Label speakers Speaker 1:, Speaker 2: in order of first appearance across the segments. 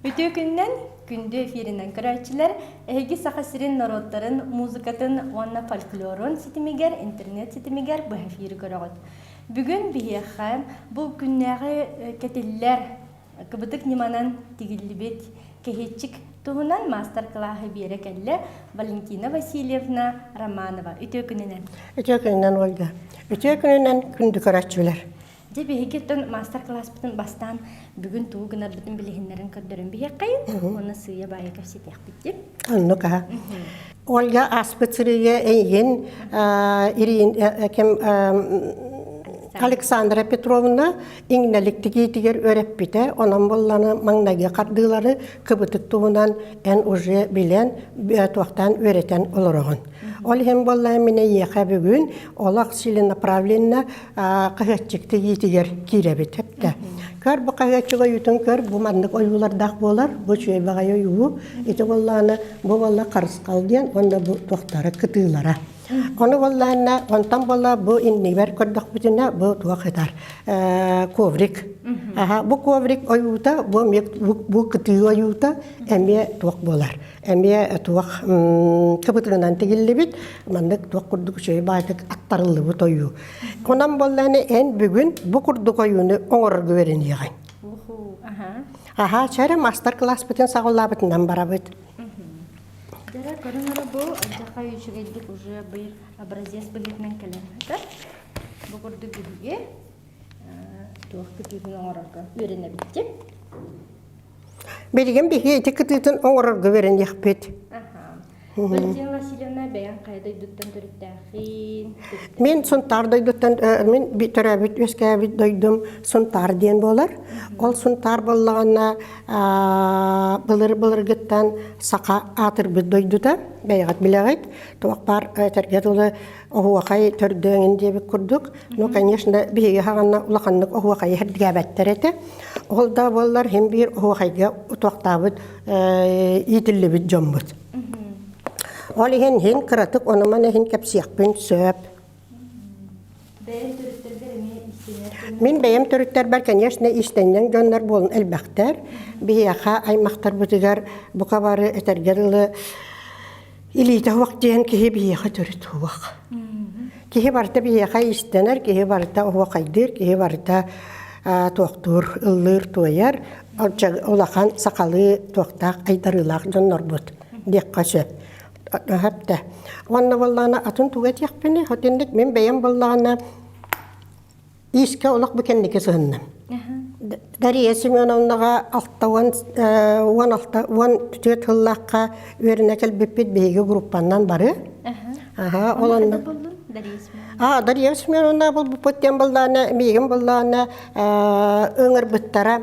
Speaker 1: Үтүө күнүнэн, күндү эфиринэн көрөөччүлэр, эһиги Саха сирин норуоттарын музыкатын уонна фольклорун ситимигэр, интернет ситимигэр быһа эфири көрөҕүт. Бүгүн биһиэхэ бу күннээҕи кэтиллэр кыбытык ньыманан тигиллибит кэһиэччик туһунан маастар-кылааһы биэрэ кэллэ Валентина Васильевна Романова. Үтүө күнүнэн.
Speaker 2: Үтүө күнүнэн, Ольга. Үтүө күнүнэн, күндү көрөөччүлэр.
Speaker 1: Дьэ биһиги оттон маастар-кылааспытын бастаан бүгүн тугу гынарбытын билиһиннэрэн көрдөрөн биһиэххэйин уонна сыыйа-баайа кэпсэтиэхпит дии.
Speaker 2: Оннук аха. Ольга ааспыт сырыыга эйигин Ирин ким Александра Петровна иҥнэлик тигиитигэр үөрэппитэ, онон буолланы маҥнайгы хардыылары кыбытык туһунан эн уже билэн, туохтаан үөрэтэн олороҕун. Ол иһин буолла мин эйиэхэ бүгүн олох целенаправленно хаһыатчык тигиитигэр киирэбит эптэ. Көр бу хаһыатчык ойуутун көр, бу маннык ойуулардаах буолар, бу үчүгэй баҕайы ойуу. Ити буоллаҕына бу буолла харысхал диэн уонна бу туохтара кытыылара. Ону буоллаҕына онтон буолла бу иннибэр көрдөхпүтүнэ бу туох ытар коврик. Аха бу коврик ойуута бу бу кытыы ойуута эмиэ туох буолар. Эмиэ туох кыбытыгынан тигиллибит маннык туох курдук үчүгэй баайдык аттарыллыбыт ойуу. Онон буоллаҕына эн бүгүн бу курдук ойууну оҥорорго үөрэниэҕиҥ. Аха, чэрэ мастер-класспытын саҕалаабытынан барабыт.
Speaker 1: Дьэ, көрүҥ эрэ бу алдьархай үчүгэйдик уже быйыл образец быһыытынан кэлэн сытар. Бу курдук биһиги туох кытыытын оҥорорго үөрэнэбит
Speaker 2: Билигин биһиги ити кытыытын оҥорорго үөрэниэхпит.
Speaker 1: Валентина Васильевна бэйэҥ хайа дойдуттан төрүттээххин?
Speaker 2: Мин Сунтаар дойдуттан мин төрөөбүт үөскээбит дойдум Сунтаар диэн буолар. Ол Сунтаар буоллаҕына былыр-былыргыттан саха аатырбыт дойдута, бэйэҕит билэҕит. Туох баар этэргэ дылы оһуохай төрдөөҥүн диэбит курдук. Ну, конечно, биһиги хаҕанна улаханнык оһуохайы хэрдгээбэттэр этэ. Ол да буоллар хим биир оһуохайга утуохтаабыт иитиллибит дьоммут. Ол иһин иһин кыратык онуман иһин кэпсиэхпин сөп.
Speaker 1: Бэйэм төрүттэрбэр эмиэ истэнэр
Speaker 2: Мин бэйэм төрүттэрбэр, конечно, истэнньэҥ дьоннор буолан элбэхтэр. Биһиэхэ аймахтарбытыгар бука бары этэргэ дылы илиитэ суох диэн киһи биһиэхэ төрүт суох. Киһи барыта биһиэхэ истэнэр, киһи барыта оһуохайдыыр, киһи барыта туохтуур, ыллыыр, туойар, улахан сахалыы туохтаах айдарыылаах дьоннорбут диэххэ сөп. Өһөптө. Уонна буоллаҕына атын тугу этиэхпиний? Хотинник мин бэйэм буоллаҕына иискэ олох бу кэнники сыһынным. Дария Семеновнаҕа 60 16 14 сыллаахха үөрэнэ кэлбиппит биһиги группаннан бары. Аха, ол онно А, Дария Семеновна булбуппут диэн буллаана, миигин буллаана ыҥырбыттара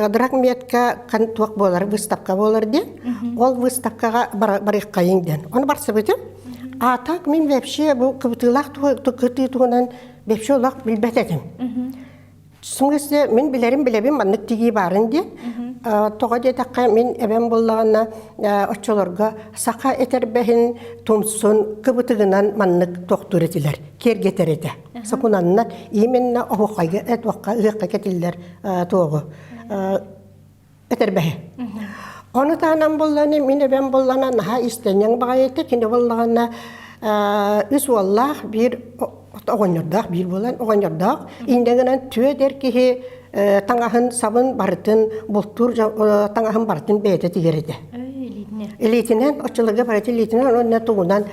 Speaker 2: драгметка туох буолар, выставка буолар диэн. Ол выставкаҕа барыаххайыҥ диэн. Ону барсыбытым. А так мин вообще бу кыбытыылаах кытыы туһунан вообще олох билбэт этим. В смысле, мин билэрим билэбин маннык тигии баарын диэн. Тоҕо диэтэххэ, мин эбэм буллаҕына оччолорго саха этэрбэһин тумсун кыбытыгынан маннык туохтуур этилэр, киэргэтэр этэ. Сокунанна именно оһуохайга этуохха ыһыахха кэтиллэр туоҕу этэрбэһи. Ону таһынан булланы мин эбэм буллана наһаа истэнньэҥ баҕайы этэ. Кини буллаҕына үс уоллаах биир оҕонньордоох биир буолан оҕонньордоох инньэ гынан түөдэр киһи таҥаһын сабын барытын бултуур таҥаһын барытын бэйэтэ тигэр этэ. Илиитинэн оччолорго барыта илиитинэн уонна тугунан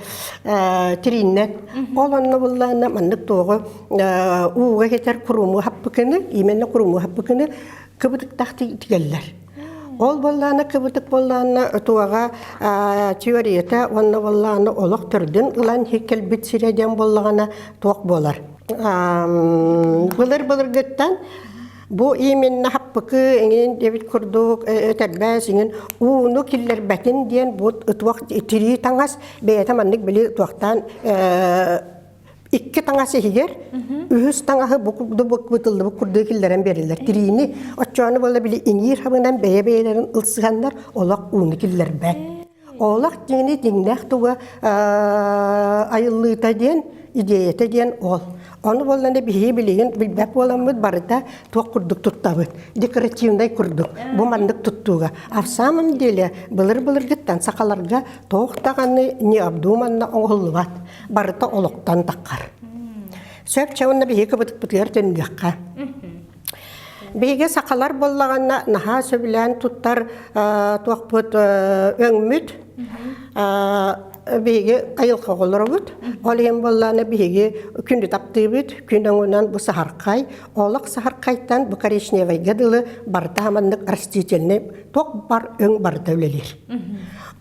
Speaker 2: тирииннэн ол онно буллаҕына маннык туоҕу ууга кетер куруму хаппыкыны именно куруму хаппыкыны кыбытыктаах тигэллэр. Ол буоллаана кыбытык буоллаана туоҕа теорията уонна буоллаана олох төрдүн ылан кэлбит сирэ диэн буоллаҕына туох буолар. Былыр былыргыттан бу именно хаппыкы эҥин диэбит курдук этэрбээс иҥин ууну киллэрбэтин диэн бу туох тирии таҥас бэйэтэ маннык били туохтаан икки таҥас иһигэр үһүс таҥаһы бу курдук бытыллыбыт курдук киллэрэн биэрэллэр. Тириини оччоону буолла били иҥиир хабынан бэйэ-бэйэлэрин ылсыһаннар олох ууну киллэрбэт. Олох дьиҥни дьиҥнээх туга айыллыыта диэн идиэйэтэ диэн ол. Ону буоллаҕына биһиги билигин билбэт буоламмыт барыта туох курдук туттабыт. Декоративнай курдук. Бу маннык туттууга. А в самом деле былыр-былыргыттан сахаларга туох даҕаны необдуманно оҥоһуллубат. Барыта олохтон таххар. Сөп чэ уонна биһиги кыбытыкпытыгар төннүөххэ. Биһиги сахалар буоллаҕына наһаа сөбүлээн туттар туохпут өҥмүт биһиги айылҕа оҕолоробут. Ол иһин буоллаҕына биһиги күнү таптыыбыт, күн өҥүнэн бу саһархай, олох саһархайтан бу коричневайга дылы барыта маннык растительный туох бар өҥ барыта үлэлиир.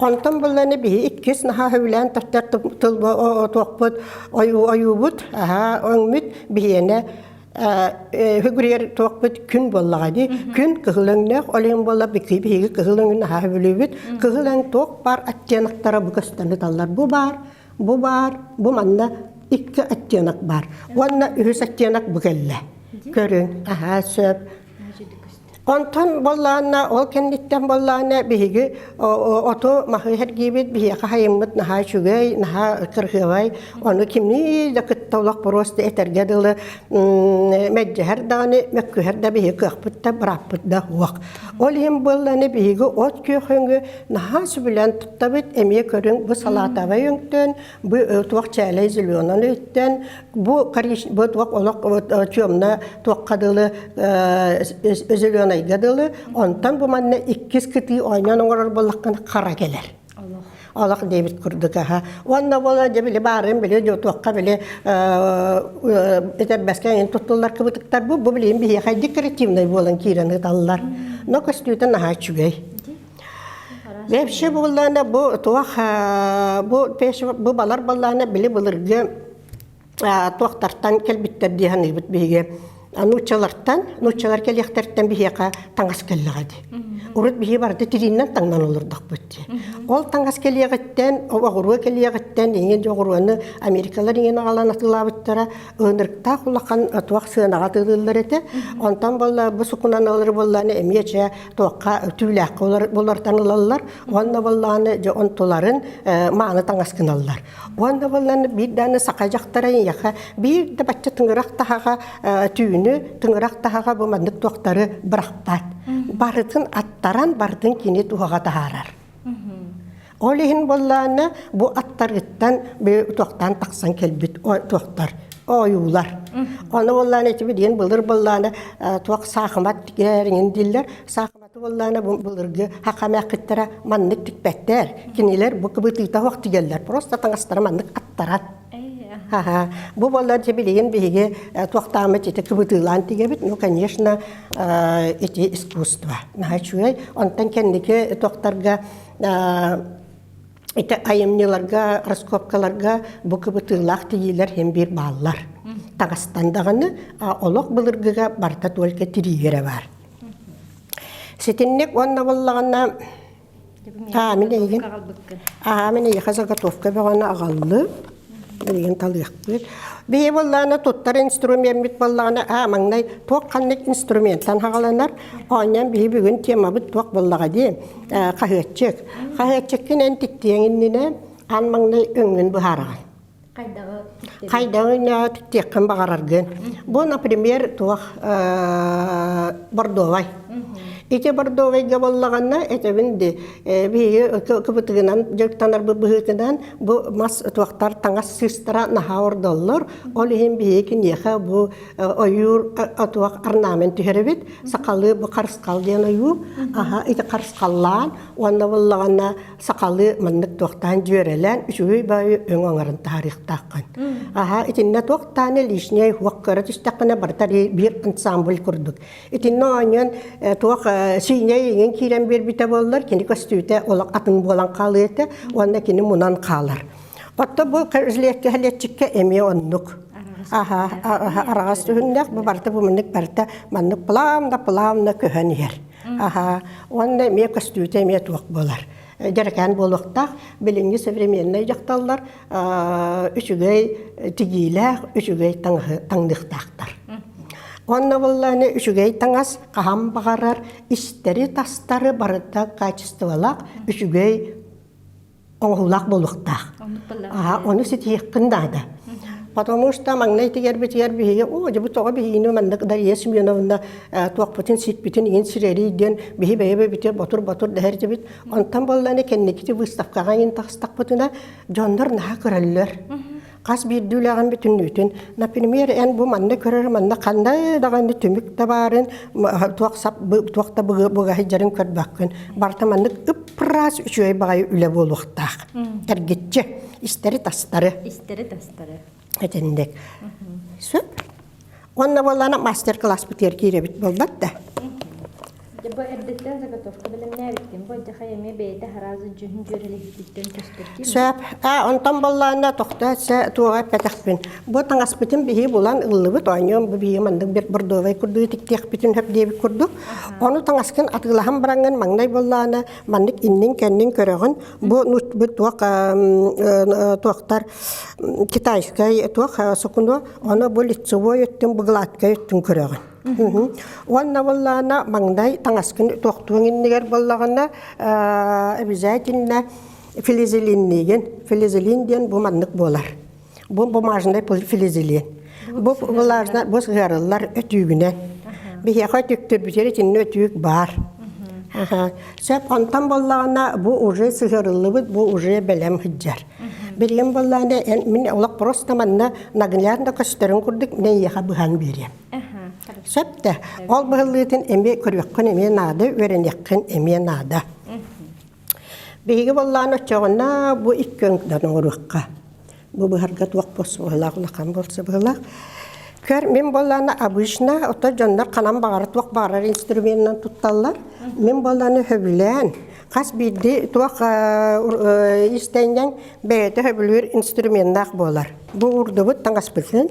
Speaker 2: Онтон буоллаҕына биһи иккис наһаа сөбүлээн таптар тыл туохпут ойуубут, аһаа өҥмүт биһиэнэ Үгүрүгэр туохпут күн буоллаҕа дии. Күн кыһыл өҥнөөх, ол иһин буолла биһиги кыһыл өҥүн аһаа сөбүлүүбүт. Кыһыл өҥ туох баар оттеноктара бу көстөн ыталлар. Бу баар, бу баар, бу манна икки оттенок баар. Уонна үһүс оттенок бу кэллэ. Көрүҥ, аһаа сөп. Онтон буоллаҕына, ол кэнниттэн буоллаҕына биһиги оту маһы эргиибит, биһиэхэ хайыммыт наһаа үчүгэй, наһаа кыргыабай. Ону кими да кытта олох просто этэргэ дылы мэддьэһэр даҕаны, мөккүһэр да биһиги кыахпыт да, бырааппыт да суох. Ол иһин буоллаҕына биһиги от күөх өҥү наһаа сөбүлээн туттабыт, эмиэ көрүҥ бу салатовай өҥтөн, бу туох чээлэй зеленан өттөн, Бу бу туох олох темно туохха дылы зеленайга дылы, онтон бу манна иккис кытыы оонньоон оҥорор буоллаххына хара кэлэр. Олох диэбит курдук аха. Уонна буола дьэ били баарын били туохха били этэрбэскэ эҥин туттуллар кыбытыктар бу бу билигин биһиэхэ декоративнай буолан киирэн ыталлар. Но көстүүтэ наһаа үчүгэй. Вообще буоллаана бу туох бу бу балар баллаана били былыргы туохтартан кэлбиттэр дии саныыбыт биһиги нууччалартан нууччалар кэлиэхтэриттэн биһиэхэ таҥас кэллэҕэ дии урут биһиги барыта тириинэн таҥнан олордохпут дии ол таҥас кэлиэҕиттэн оҕуруо кэлиэҕиттэн иҥин оҕуруону америкалар иҥин аҕалан атыылаабыттара ынырыктаах улахан туох сыанаҕа атыылыыллар этэ онтон буолла бу сукунан ылар буоллааны эмиэ чэ туохха түүлээххэ булартан ылаллар уонна буоллааны дьэ онтуларын мааны таҥас гыналлар Уонна буоллан биир дааны саха дьахтара эйиэхэ биир да бачча тыҥырах таһаҕа түүнү тыҥырах таһаҕа бу маннык туохтары бырахпат. Барытын аттаран барытын кини туһаҕа таһаарар. Ол иһин буоллаана бу аттарыттан туохтаан тахсан кэлбит туохтар ойуулар. Ону буоллаана ити билигин былыр буоллаана туох саахымат тигэр дииллэр. Буоллаана бу былыргы хахамааххыттара маннык тикпэттэр. Кинилэр бу кыбытыыта суох тигэллэр. Просто таҥастара маннык аттаран. Ха-ха. Бу буоллар дьэ билигин биһиги туохтааммыт ити кыбытыылаан тигэбит. Ну, конечно, ити искусство. Наһаа үчүгэй. Онтон кэнники туохтарга ити айымньыларга, раскопкаларга бу кыбытыылаах тигиилэр син биир бааллар. Таҥастан даҕаны, олох былыргыга барыта только тириигэрэ баар. Ситинник уонна буоллаҕына аа мин эйигин аа мин эйиэхэ заготовка бөҕөнү аҕаллым. Билигин талыахпыт. Биһи буоллаҕына туттар инструмеммит буоллаҕына аа маҥнай туох ханнык инструментан хаҕаланар оонньоон биһи бүгүн темабыт туох буоллаҕа дии хаһыаччык. Хаһыаччыккын эн тиктиэҥ иннинэ аан маҥнай өҥҥүн быһаараҕын. Хайдаҕы тиэххин баҕараргын. Бу, например, туох бордовай. Ити бордовайга буоллаҕына, этэбин ди, биһиги кыбытыгынан дьарыктанар быһыытынан бу мас туохтар таҥас сыыстара наһаа ордоллор. Ол иһин биһиги киниэхэ бу ойуур туох орнамент түһэрэбит. Сахалыы бу харысхал диэн ойуу. Аха, ити харысхаллаан уонна буоллаҕына сахалыы маннык туохтаан дьүөрэлээн үчүгэй баайы өҥ оҥорон таһаарыахтааххын. Аха итиннэ туохтааны лишняй хуох көрө түстэххинэ барыта биир ансамбль курдук. Итиннэ оонньоон туох сиинэй иҥин киирэн биэрбитэ буоллар, кини көстүүтэ олох атын буолан хаалыа этэ уонна кини мунан хаалар. Отто бу жилетчиккэ эмиэ оннук. Аха, араҕас түһүннэх, бу барыта бу маннык барыта маннык плавно плавно көһөн иһэр. Аһаа, уонна эмиэ көстүүтэ эмиэ туох буолар. Дьэрэкээн буолуохтаах. Билиҥҥи современнай дьахталлар үчүгэй тигиилээх, үчүгэй таҥаһы таҥныахтаахтар. Уонна буоллаҕына үчүгэй таҥас хаһан баҕарар истэри-тастары барыта качестволаах үчүгэй оҥоһуулаах буолуохтаах. Ону ситиһиэххин наада. Потому что маҥнай тигэрбитигэр биһиги оо дьэ бу тоҕо биһигини маннык Дария Семеновна туохпутун сиппитин иҥин сирэрий диэн биһи бэйэ-бэйэбитигэр ботур-ботур дэһэр этибит. Онтон буоллаҕына кэнникити выставкаҕа иҥин таҕыстахпытына дьоннор наһаа көрөллөр. Хас биирдии үлэҕин бүтүннүүтүн, например, эн бу манна көрөр манна ханна даҕаны түмүк да баарын, туох сап туох да быгаһыйдарын көрбөккүн. Барыта маннык ып-ыраас үчүгэй баҕайы үлэ буолуохтаах. Эргиччи, истэри-тастары.
Speaker 1: Истэри-тастары.
Speaker 2: Этинник. Сөп. Уонна буоллаана мастер-класспытыгар киирэбит буолбат да.
Speaker 1: Дьэ бу эрдэттэн заготовка бэлэмнээбиттим. Бу дьахай эмиэ бэйэтэ араазы дьүһүн дьүөрэлэһиититтэн көстөр дии.
Speaker 2: Сөп. А онтон буоллаана тохтоо сэ туоҕа эппэтэхпин. Бу таҥаспытын биһи булан ыллыбыт оонньуом бу биһи маннык бир бордовай курдук тиктиэхпитин сөп диэбит курдук. Ону таҥаскын атыылаһан бараҥҥын маҥнай буоллаана маннык иннин-кэннин көрөҕүн. Бу бу туох туохтар китайскай туох сукуну ону бу лицевой өттүн бу гладкай өттүн көрөҕүн. Уонна буоллаҕына маҥнай таҥаскын туохтуоҥ иннигэр буоллаҕына обязательно флизелинниигин. Флизелин диэн бу маннык буолар. Бу бумажный флизелин. Бу бумажный бу сыһыарыллар өтүүгүнэн. Биһиэхэ өтүктүрбүтүгэр итиннэ өтүүк баар. Сөп онтон буоллаҕына бу уже сыһыарыллыбыт, бу уже бэлэм сылдьар. Билигин буоллаҕына мин олох просто манна наглядно көстөрүн курдук мин эйиэхэ быһан биэриэм. Сөп да. Ол быһыллыытын эмиэ көрүөххүн эмиэ наада, үөрэниэххин эмиэ наада. Биһиги буоллаҕына оччоҕуна бу икки өҥдөн оҥоруохха. Бу быһарга туох быһылаах улахан буолса быһылаах. Көр, мин буоллаҕына обычно ото дьоннор ханан баҕарар туох баҕарар инструменынан тутталлар. Мин буоллаҕына сөбүлээн хас биирдии туох истэнньэҥ бэйэтэ сөбүлүүр инструменнаах буолар. Бу уурдубут таҥаспытын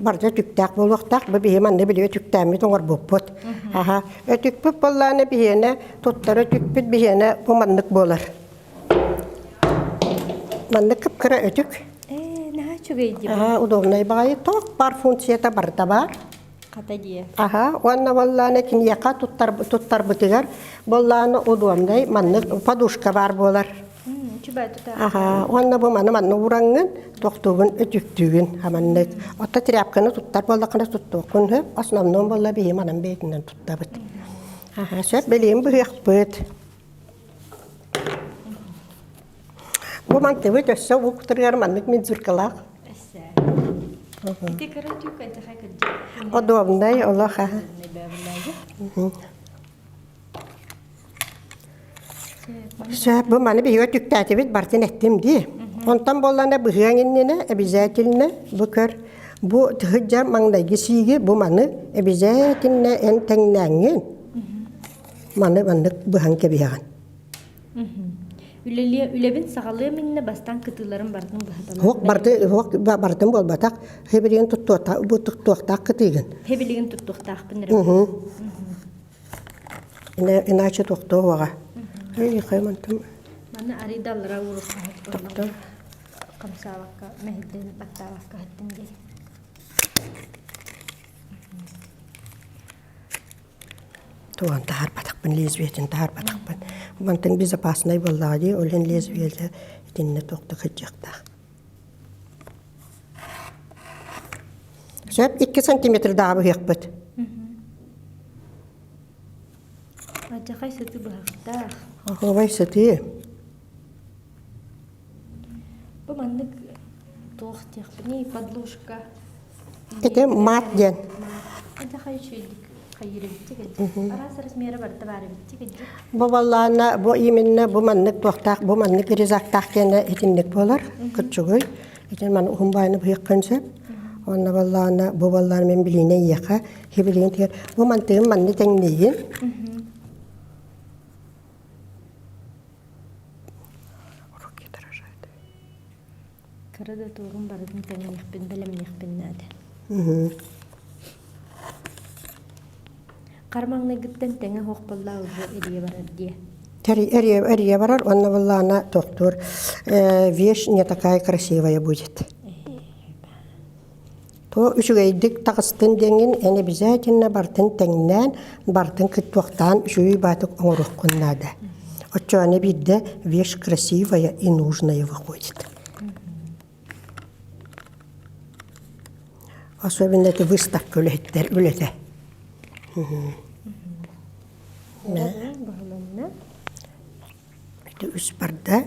Speaker 2: барыта түктээх буолуохтаах. Бу биһи манна билиэ түктээммит оҥорбуппут. Аха. Өтүкпүт буоллаҕына биһиэнэ туттара өтүкпүт биһиэнэ бу маннык буолар. Маннык кып-кыра өтүк.
Speaker 1: Ээ, наһаа үчүгэй дии.
Speaker 2: Аха, удобнай баҕайы. Туох баар функцията барыта баар.
Speaker 1: Хата дии.
Speaker 2: Аха, уонна буоллаана киниэхэ туттар, туттарбытыгар буоллаана удобнай маннык подушка баар буолар. Аха, уонна бу маны манна уураҥҥын, тохтуугун, өтүктүүгүн хаманнык. Отто тряпканы туттар буоллаххына туттуоххун сөп, основном буолла биһи манан бэйэтинэн туттабыт. Аха, сөп, билигин быһыахпыт. Бу мантыбыт өссө уктарыгар маннык мензуркалаах.
Speaker 1: Ити кыра түүк антиха кырдьык.
Speaker 2: Удобнай олох аха. Сөп, бу маны биһиги түктээтибит бартын эттим дии. Онтон буоллана быһыаҥ иннинэ обязательно бу көр бу тыһыдьа маҥнайгы сииги бу маны обязательно эн тэҥнээҥҥин маны маннык быһан кэбиһэҕин.
Speaker 1: Үлэлиэ үлэбин саҕалыам иннинэ бастаан кытыыларын барытын быһаталаан
Speaker 2: Хуох барты хуох барытын буолбатах хэбилигин туттуохтаах бу туттуохтаах кытыыгын.
Speaker 1: Хэбилигин туттуохтаахпын эрэ.
Speaker 2: Иначе тохтоо уоҕа. Эй, хаймантым.
Speaker 1: Маны арыйдаллара уурукка хамсаабакка мэһэйдэн баттаабакка хаттым дии.
Speaker 2: Туган таһаарбатахпын, лезвиетин таһаарбатахпын. Мантан безопаснай буоллаҕа дии, ол иһин лезвиелэ итиннэ туох да кырдьыктаах. Сөп, 2 сантиметрдааҕы быһыахпыт.
Speaker 1: Алдьархай сыты быһахтаах.
Speaker 2: Оһуобай сытыы.
Speaker 1: Бу маннык туох диэхпиний, подложка.
Speaker 2: Ити мат диэн.
Speaker 1: Алдьархай үчүгэйдик хайыыр эбиттик эдьи. Араас размера барыта баар эбиттик эдьи.
Speaker 2: Бу баллаана бу именно бу маннык туохтаах, бу маннык резактаах диэнэ итинник буолар. Кырчугуй. Итин маны уһун баайны быһыаххын сөп. Онно баллаана бу баллаана мен билиинэ ийэхэ хибилиин тигэр бу мантыгын манны тэҥниигин. Руки дрожат.
Speaker 1: Кыра да туоҕун барытын тэҥниэхпин, бэлэмниэхпин наада. Хара маҥнайгыттан тэҥэ суох буоллаа уже эрийэ барар диэ.
Speaker 2: Эрийэ барар, онно буоллаҕына тохтуур вещь не такая красивая будет. То үчүгэйдик таҕыстын диэҥҥин эн обязательно бартын тэҥнээн, бартын кыттуохтаан үчүгэй баатык оҥоруоххун наада. Оччоҕуна биирдэ вещь красивая и нужная выходит. Особенно это выставка үлэһиттэр үлэтэ. Ити үс барда.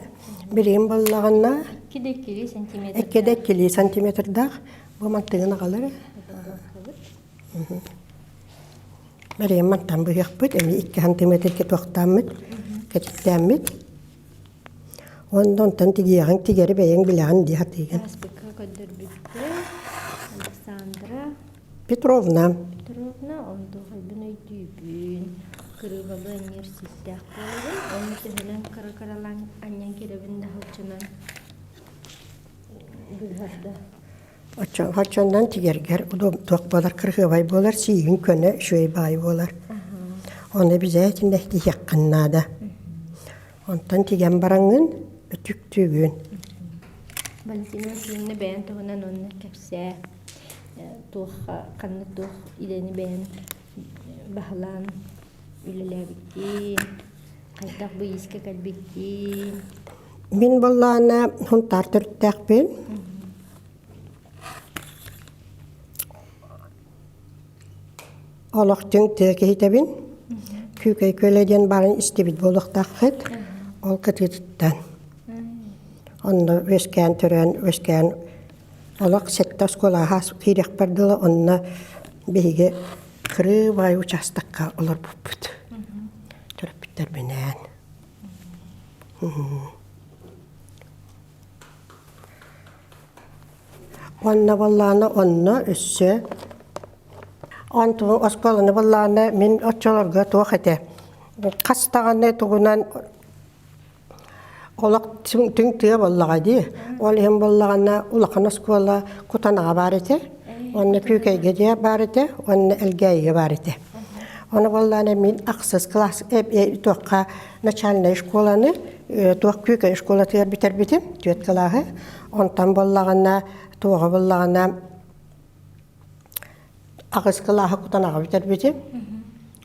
Speaker 2: Билигин буоллаҕына
Speaker 1: 2 сантиметр.
Speaker 2: 2 сантиметрдаах. Бу мантыгын аҕалар. Билигин мантан быһыахпыт, эмиэ 2 сантиметрга туохтааммыт, кэтиттээммит. Уонна онтон тигиэҕиҥ тигэри бэйэҥ билэҕин дии сатыыгын.
Speaker 1: Ааспыкка көрдөрбүттэр Александра
Speaker 2: Петровна.
Speaker 1: Петровна онтуохайбын өйдүүбүн. Кырыыбалы анньар сииктээх буолабын. Ону төһөнөн кыра-кыралаан анньан кирэбин да оччонон быыһар да.
Speaker 2: Оччонон тигэргэр туох буолар кырыһыабай буолар, сиигин көнө үчүгэй баай буолар. Ону обязательно тиһиэххин наада. Онтон тигэн бараҥҥын өтүктүүгүн.
Speaker 1: Валентина Васильевна бэйэн туһунан онно кэпсээ. Туох ханнык туох идэни бэйэн баһылаан үлэлээбиккин, хайдах бу иискэ кэлбиккин?
Speaker 2: Мин буоллаҕына Сунтаар төрүттээхпин. Олох түҥ тыа киһитэбин. Күүкэй күөлэ диэн баарын истибит буолуохтааххыт. Ол кытыытыттан. Онно үөскээн төрөөн, үөскээн олох сэттэ оскуолаҕа киириэхпэр дылы онно биһиги кырыыбай учаастакка олорбуппут. Төрөппүттэрбинээн. Уонна буоллаҕына онно өссө онтубун оскуоланы буоллаҕына мин оччолорго туох этэ хас даҕаны тугунан олох түҥ тыа буоллаҕа дии. Ол иһин буоллаҕына улахан оскуола Кутанаҕа баар этэ, уонна Күүкэйгэ дьиэ баар этэ, уонна Элгээйигэ баар этэ. Ону буоллаҕына мин ахсыс кылаас туохха начальнай школаны туох Күүкэй школатыгар бүтэрбитим, түөрт кылааһы. Онтон буоллаҕына туоҕа буоллаҕына аҕыс кылааһы Кутанаҕа бүтэрбитим.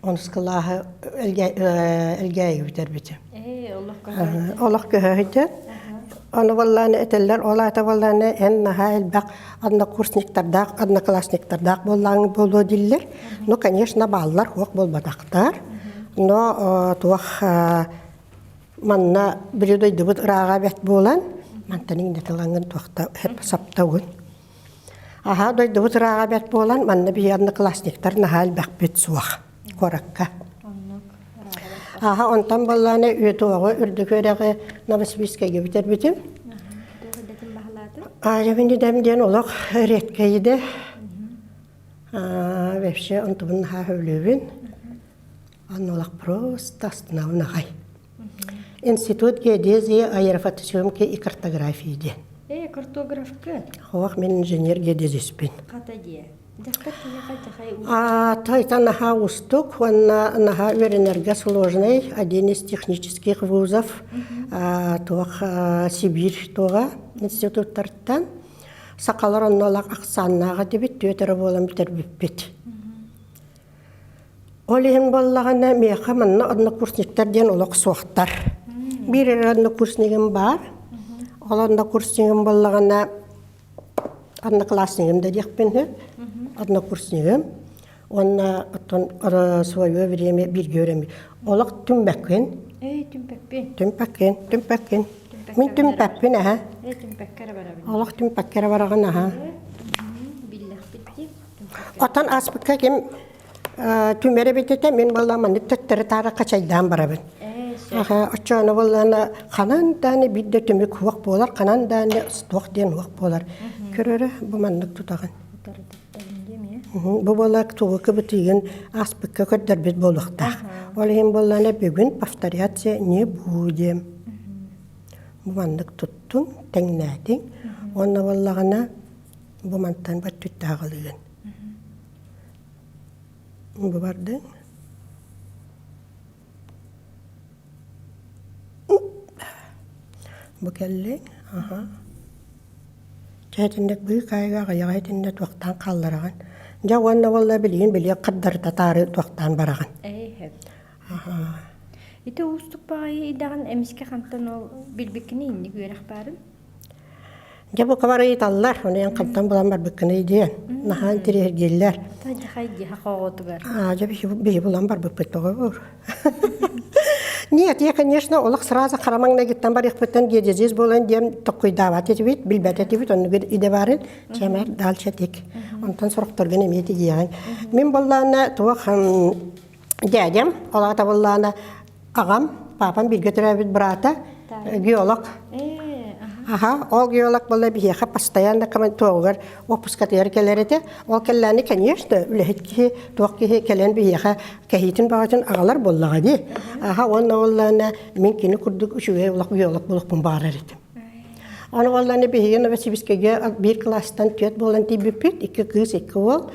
Speaker 2: Онус кылааһы Элгээйигэ бүтэрбитим. Олох көһөһүтэ. Ону буоллаҕына этэллэр, ол аата буоллаҕына эн наһаа элбэх однокурсниктардаах, одноклассниктардаах буоллаҕыҥ буолуо дииллэр. Ну, конечно, бааллар, суох буолбатахтар. Но туох манна били дойдубут ырааҕа бэрт буолан, мантан иҥнэ тылаҥҥын туохта саптаугун. Аһаа дойдубут ырааҕа бэрт буолан, манна биһи одноклассниктар наһаа элбэхпит суох куоракка. Аха онтон буоллаҕына үөтүөҕү үрдүк үөрэҕи Новосибирскайга бүтэрбитим. Аайабын идэм диэн олох редкэй идэ. Вообще онтубун наһаа сөбүлүүбүн. Анна олох просто астынабын аҕай. Институт геодезии, аэрофотосъемки и картографии диэн.
Speaker 1: Э, картографка?
Speaker 2: Хоох мин инженер геодезиспин.
Speaker 1: Хата диэ.
Speaker 2: Тайта наһаа уустук уонна наһаа үөрэнэргэ сложный один из технических вузов туох Сибирь туоҕа институттартан сахалар онно олох ахсааннааҕа дибит түөрт эрэ буолан бүтэрбиппит. Ол иһин буоллаҕына миэхэ манна однокурсниктар диэн олох суохтар. Биир эрэ однокурснигым баар. Ол однокурснигым буоллаҕына одноклассникым да диэхпин сөп, однокурснигым. Уонна оттон свое время бииргэ үөрэммит. Олох түмпэккин.
Speaker 1: Эй, түмпэкпин.
Speaker 2: Түмпэккин, түмпэккин. Мин түмпэппин аһа.
Speaker 1: Эй, түмпэккэ эрэ барабын.
Speaker 2: Олох түмпэккэ эрэ бараҕын аһа.
Speaker 1: Биллэхпит дии.
Speaker 2: Оттон ааспыкка ким түмэр эбит этэ, мин буолла маннык төттөрү-таары хачайдаан барабын. Оччоҕуна буоллаҕына ханан даҕаны биир да түмүк суох буолар, ханан даҕаны туох диэн суох буолар. Көрөрө бу маннык тутаҕын. Бу буола тугу кыбытыыгын ааспыкка көрдөрбүт буолуохтаах. Ол иһин буоллаҕына бүгүн повторяться не будем. Бу маннык туттуҥ, тэҥнээтиҥ. Уонна буоллаҕына бу мантан баттүттааҕылыгын. Бу бардыҥ. Бу кэллиҥ, аха. Дьэ итинник быыкаайга аҕыйаҕа итиннэ туохтаан хааллараҕын. Дьэ уонна буолла билигин билиэх хардарыта таары туохтаан бараҕын.
Speaker 1: Ээ,
Speaker 2: Аха.
Speaker 1: Ити уустук баҕайы идэҕин эмискэ хантан ол билбиккини инник үөрэх баарын?
Speaker 2: Дьэ бука бары ыйыталлар, ону эн хантан булан барбыккыный диэн. Наһаа интириэһиргииллэр. Аа, дьэ биһи булан барбыппыт доҕор. Нет, я, конечно, олох сразу хара маҥнайгыттан барыахпыттан геодезист буолан диэн токкуйдаабат этибит, билбэт этибит, оннук идэ баарын, чэмэр дальше тик. Онтон сорохторгун эмиэ тигиэҕиҥ. Мин буоллаана туох дядям, ол аата буоллаана аҕам, папам бииргэ төрөөбүт быраата, геолог. Аха, ол геолог буолла биһиэхэ постоянно туоҕугар отпускатыгар кэлэр этэ. Ол кэллээни, конечно, үлэһит киһи, туох киһи кэлэн биһиэхэ кэһиитин баҕатын аҕалар буоллаҕа дии. Аха, уонна буоллаана мин кини курдук үчүгэй улах геолог буолуохпун баҕарар этим. Аны буоллаана биһиги Новосибирскайга биир кылаастан түөрт буолан тиийбиппит, икки кыыс, икки уол.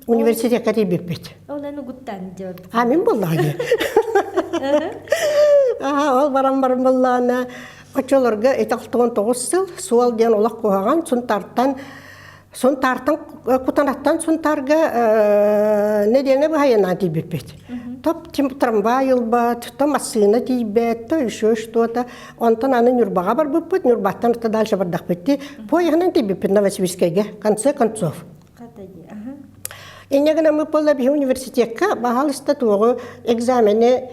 Speaker 2: Университекка тиийбиппит.
Speaker 1: Ол эн угуттаан дьон.
Speaker 2: А мин буоллаҕа дии. Аха, ол баран баран буоллаана оччолорго ити 69 сыл суол диэн олох куһаҕан Сунтаартан Сунтаартан Кутанаттан Сунтаарга нэдиэлэ быһайынаан тиийбиппит. Топ трамвай ылбат, то массыына тиийбэт, то еще что-то. Онтон аны Ньурбаҕа барбыппыт, Ньурбаттан дальше бардахпыт дии. Поеһынан тиийбиппит Новосибирскайга, конце концов. Инньэ гынан буолла биһи университекка баһаалыста туоҕу экзамены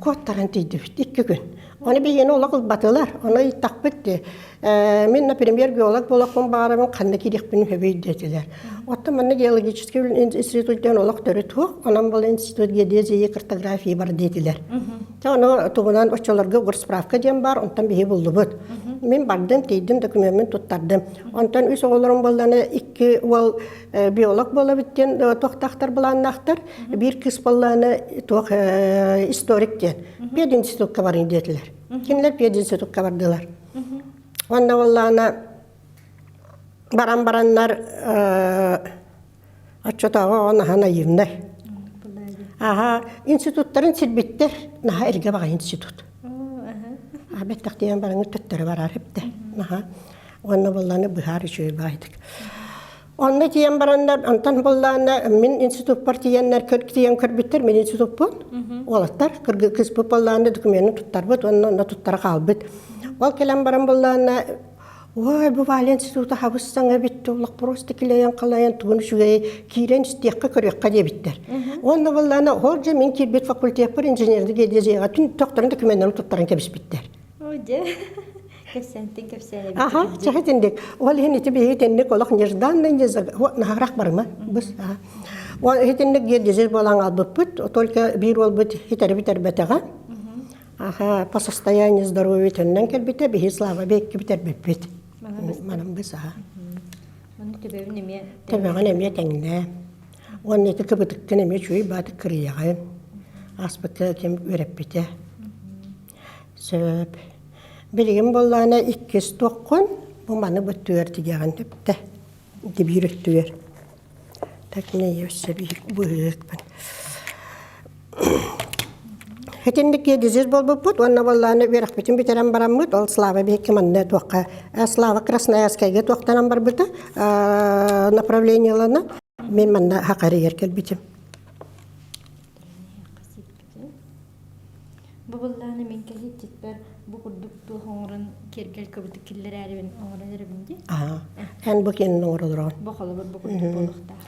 Speaker 2: куоттаран тиийдибит икки күн. Оны биһиэни олох ылбатылар. Ону ыйыттахпыт дии. Мин, например, геолог буолуохпун баҕарабын, ханна киириэхпин сөбүй диэтилэр. Оттон манна геологический институт диэн олох төрүт суох. Онон бұл институт геодезии картографии бар диэтилэр. Те ону тугунан оччолорго горсправка диэн бар, онтон биһи буллубут. Мин бардым, тиийдим, докумеммин туттардым. Онтон үс оҕолорум буолланы икки уол биолог буолабыт диэн туохтаахтар былааннаахтар. Биир кыыс буоллааны туох историк диэн. Пединститутка барың диэтилэр. Кинилэр пединститутка бардылар. Онно буоллаана баран бараннар оччотооҕу оҕо наһаа наивнай. Аха, институттарын сирбиттэр, наһаа эргэ баҕайы институт. Бэттэх диэн бараҥҥыт төттөрү барар эбитэ. Наһаа. Уонна буоллаана быһаар үчүгэй баайдык. Онно тиийэн бараннар, онтон буоллаана мин институппар тиийэннэр тиийэн көрбүттэр, мин институппун. Уолаттар кыыспыт буоллаана документы туттарбыт уонна онно туттара хаалбыт. Ол кэлэн баран буоллаана Ой, бу Валя института хабыс саҥа эбит, олох просто килэйэн-халайан тугун үчүгэйи киирэн истиэххэ көрүөххэ диэбиттэр. Уонна буоллаана ол дьэ мин киирбит факультеппар инженердик геодезияҕа тохторун докуменнарын туттаран кэбиспиттэр.
Speaker 1: Ой, дьэ. Кэпсээнтэн кэпсээн
Speaker 2: Аха, чаһы тинник. Ол иһин ити биһиги тинник олох нежданный наһарах барыма. Быс. Ол итинник геодезия буолан албыппыт, только биир уолбут хитэри бүтэрбэтэҕэ. Аха, по состоянию здоровья төннөн кэлбитэ, биһи Слава бэкки бүтэрбиппит. Манан быс аха.
Speaker 1: Маны төбөбүн эмиэ
Speaker 2: Төбөҕүн эмиэ тэҥнээ. Уонна ити кыбытыккын эмиэ үчүгэй баатык кырыйаҕын. Ааспыкка ким үөрэппитэ. Сөп. Билигин буоллаҕына иккис туоххун бу маны быттыгар тигэҕин төптө. Ити биир өттүгэр. Так не өссө биир быһыыкпын. Итинник геодезист буолбуппут уонна буоллааны үөрэхпитин бүтэрэн бараммыт, ол Слава биһикки манна туохха Слава Красноярскайга туохтанан барбыта направлениелана. Мин манна Хакарыгар кэлбитим.
Speaker 1: Бу быллааны мин кэһиэччитпэр бу курдук туох оҥорон киэргэл кыбытык киллэрээрибин оҥорон эрэбин дии.
Speaker 2: Аа, эн бу киэнин оҥоролороҕун.
Speaker 1: Бу холобур бу курдук буолуохтаах.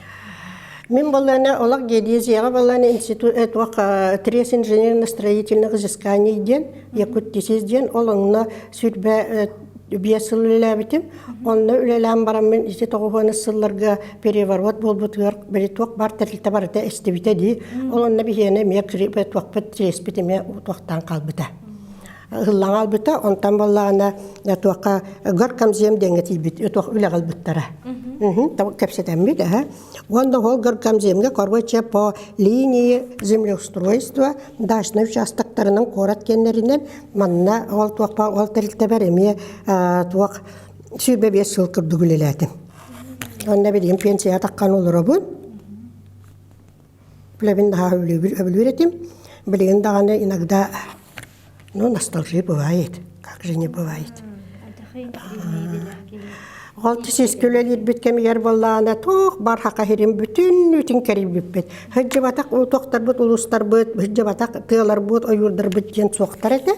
Speaker 2: Мин буоллаана олох геодезияҕа буоллаана институт туох трест инженерно-строительных изысканий диэн Якуттисис диэн ол онно сүүрбэ биэс сыл үлэлээбитим. Онно үлэлээн бараммын ити тоҕуһуонус сылларга переворот буолбутугар били туох бар тэрилтэ барыта эстибитэ дии. Ол онно биһиэнэ эмиэ туохпут тиэспит эмиэ туохтаан хаалбыта. Ыһыллан хаалбыта. Онтон буоллаҕына туохха горкомзем диэҥҥэ тиийбит туох үлэҕэ ылбыттара. Кэпсэтэммит аһа. Уонна ол горкомземҥэ короче по линии землеустройства дачнай участоктарынан куорат киэннэринэн манна ол туохпа ол тэрилтэбэр эмиэ туох 25 сыл курдук үлэлээтим. Онно билигин пенсияҕа таххан олоробун. Үлэбин наһаа өбүлүүр этим. Билигин даҕаны иногда ну ностальжи бывает. Как же не бывает. Ол сискэ үлэлиирбит кэмигэр буоллаҕына туох бар хаха сирин бүтүннүүтүн кэрийбиппит. Сылдьыбатах туохтарбыт улуустарбыт, сылдьыбатах тыаларбыт, ойуурдарбыт диэн суохтар этэ.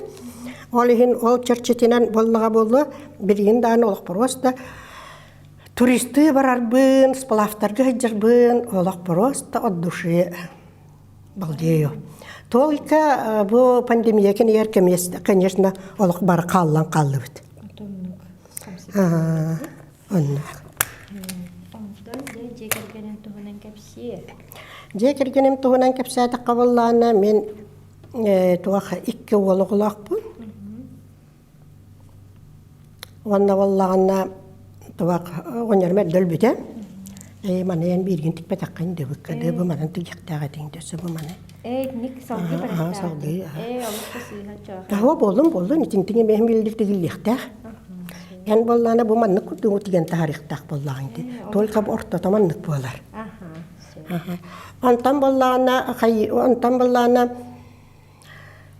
Speaker 2: Ол иһин ол чэрчитинэн буоллаҕа буолуо, билигин даҕаны олох боруоста туристыы барарбын, сплавтарга сылдьарбын олох боруоста от души балдею. Только бу пандемия кэнигэр конечно олох бары хааллан хааллыбыт. Оннук.
Speaker 1: Онтон дьэ дьиэ кэргэнин туһунан кэпсиэ.
Speaker 2: Дьиэ кэргэним туһунан кэпсээтэххэ буоллаҕына мин туох икки уол оҕолоохпун. Уонна буоллаҕына туох оҕонньорум эрдэ өлбүтэ. Ээ маны эн бииргин тикпэтэххин дыбыкка дыы бу манан тигиэхтээх этиҥ дөссө бу маны.
Speaker 1: Ээ итинник салгыы
Speaker 2: Аа салгыы.
Speaker 1: Ээ олус да сыыһа чоох.
Speaker 2: Таһыа буоллун буоллун итинтиҥ эмиэ миллир тигиллиэхтээх. Эн буоллаана бу маннык курдугу тигэн таһаарыахтаах буоллаҕыҥ дии. Только бу ортото маннык буолар. Онтон буоллаҕына онтон буоллаҕына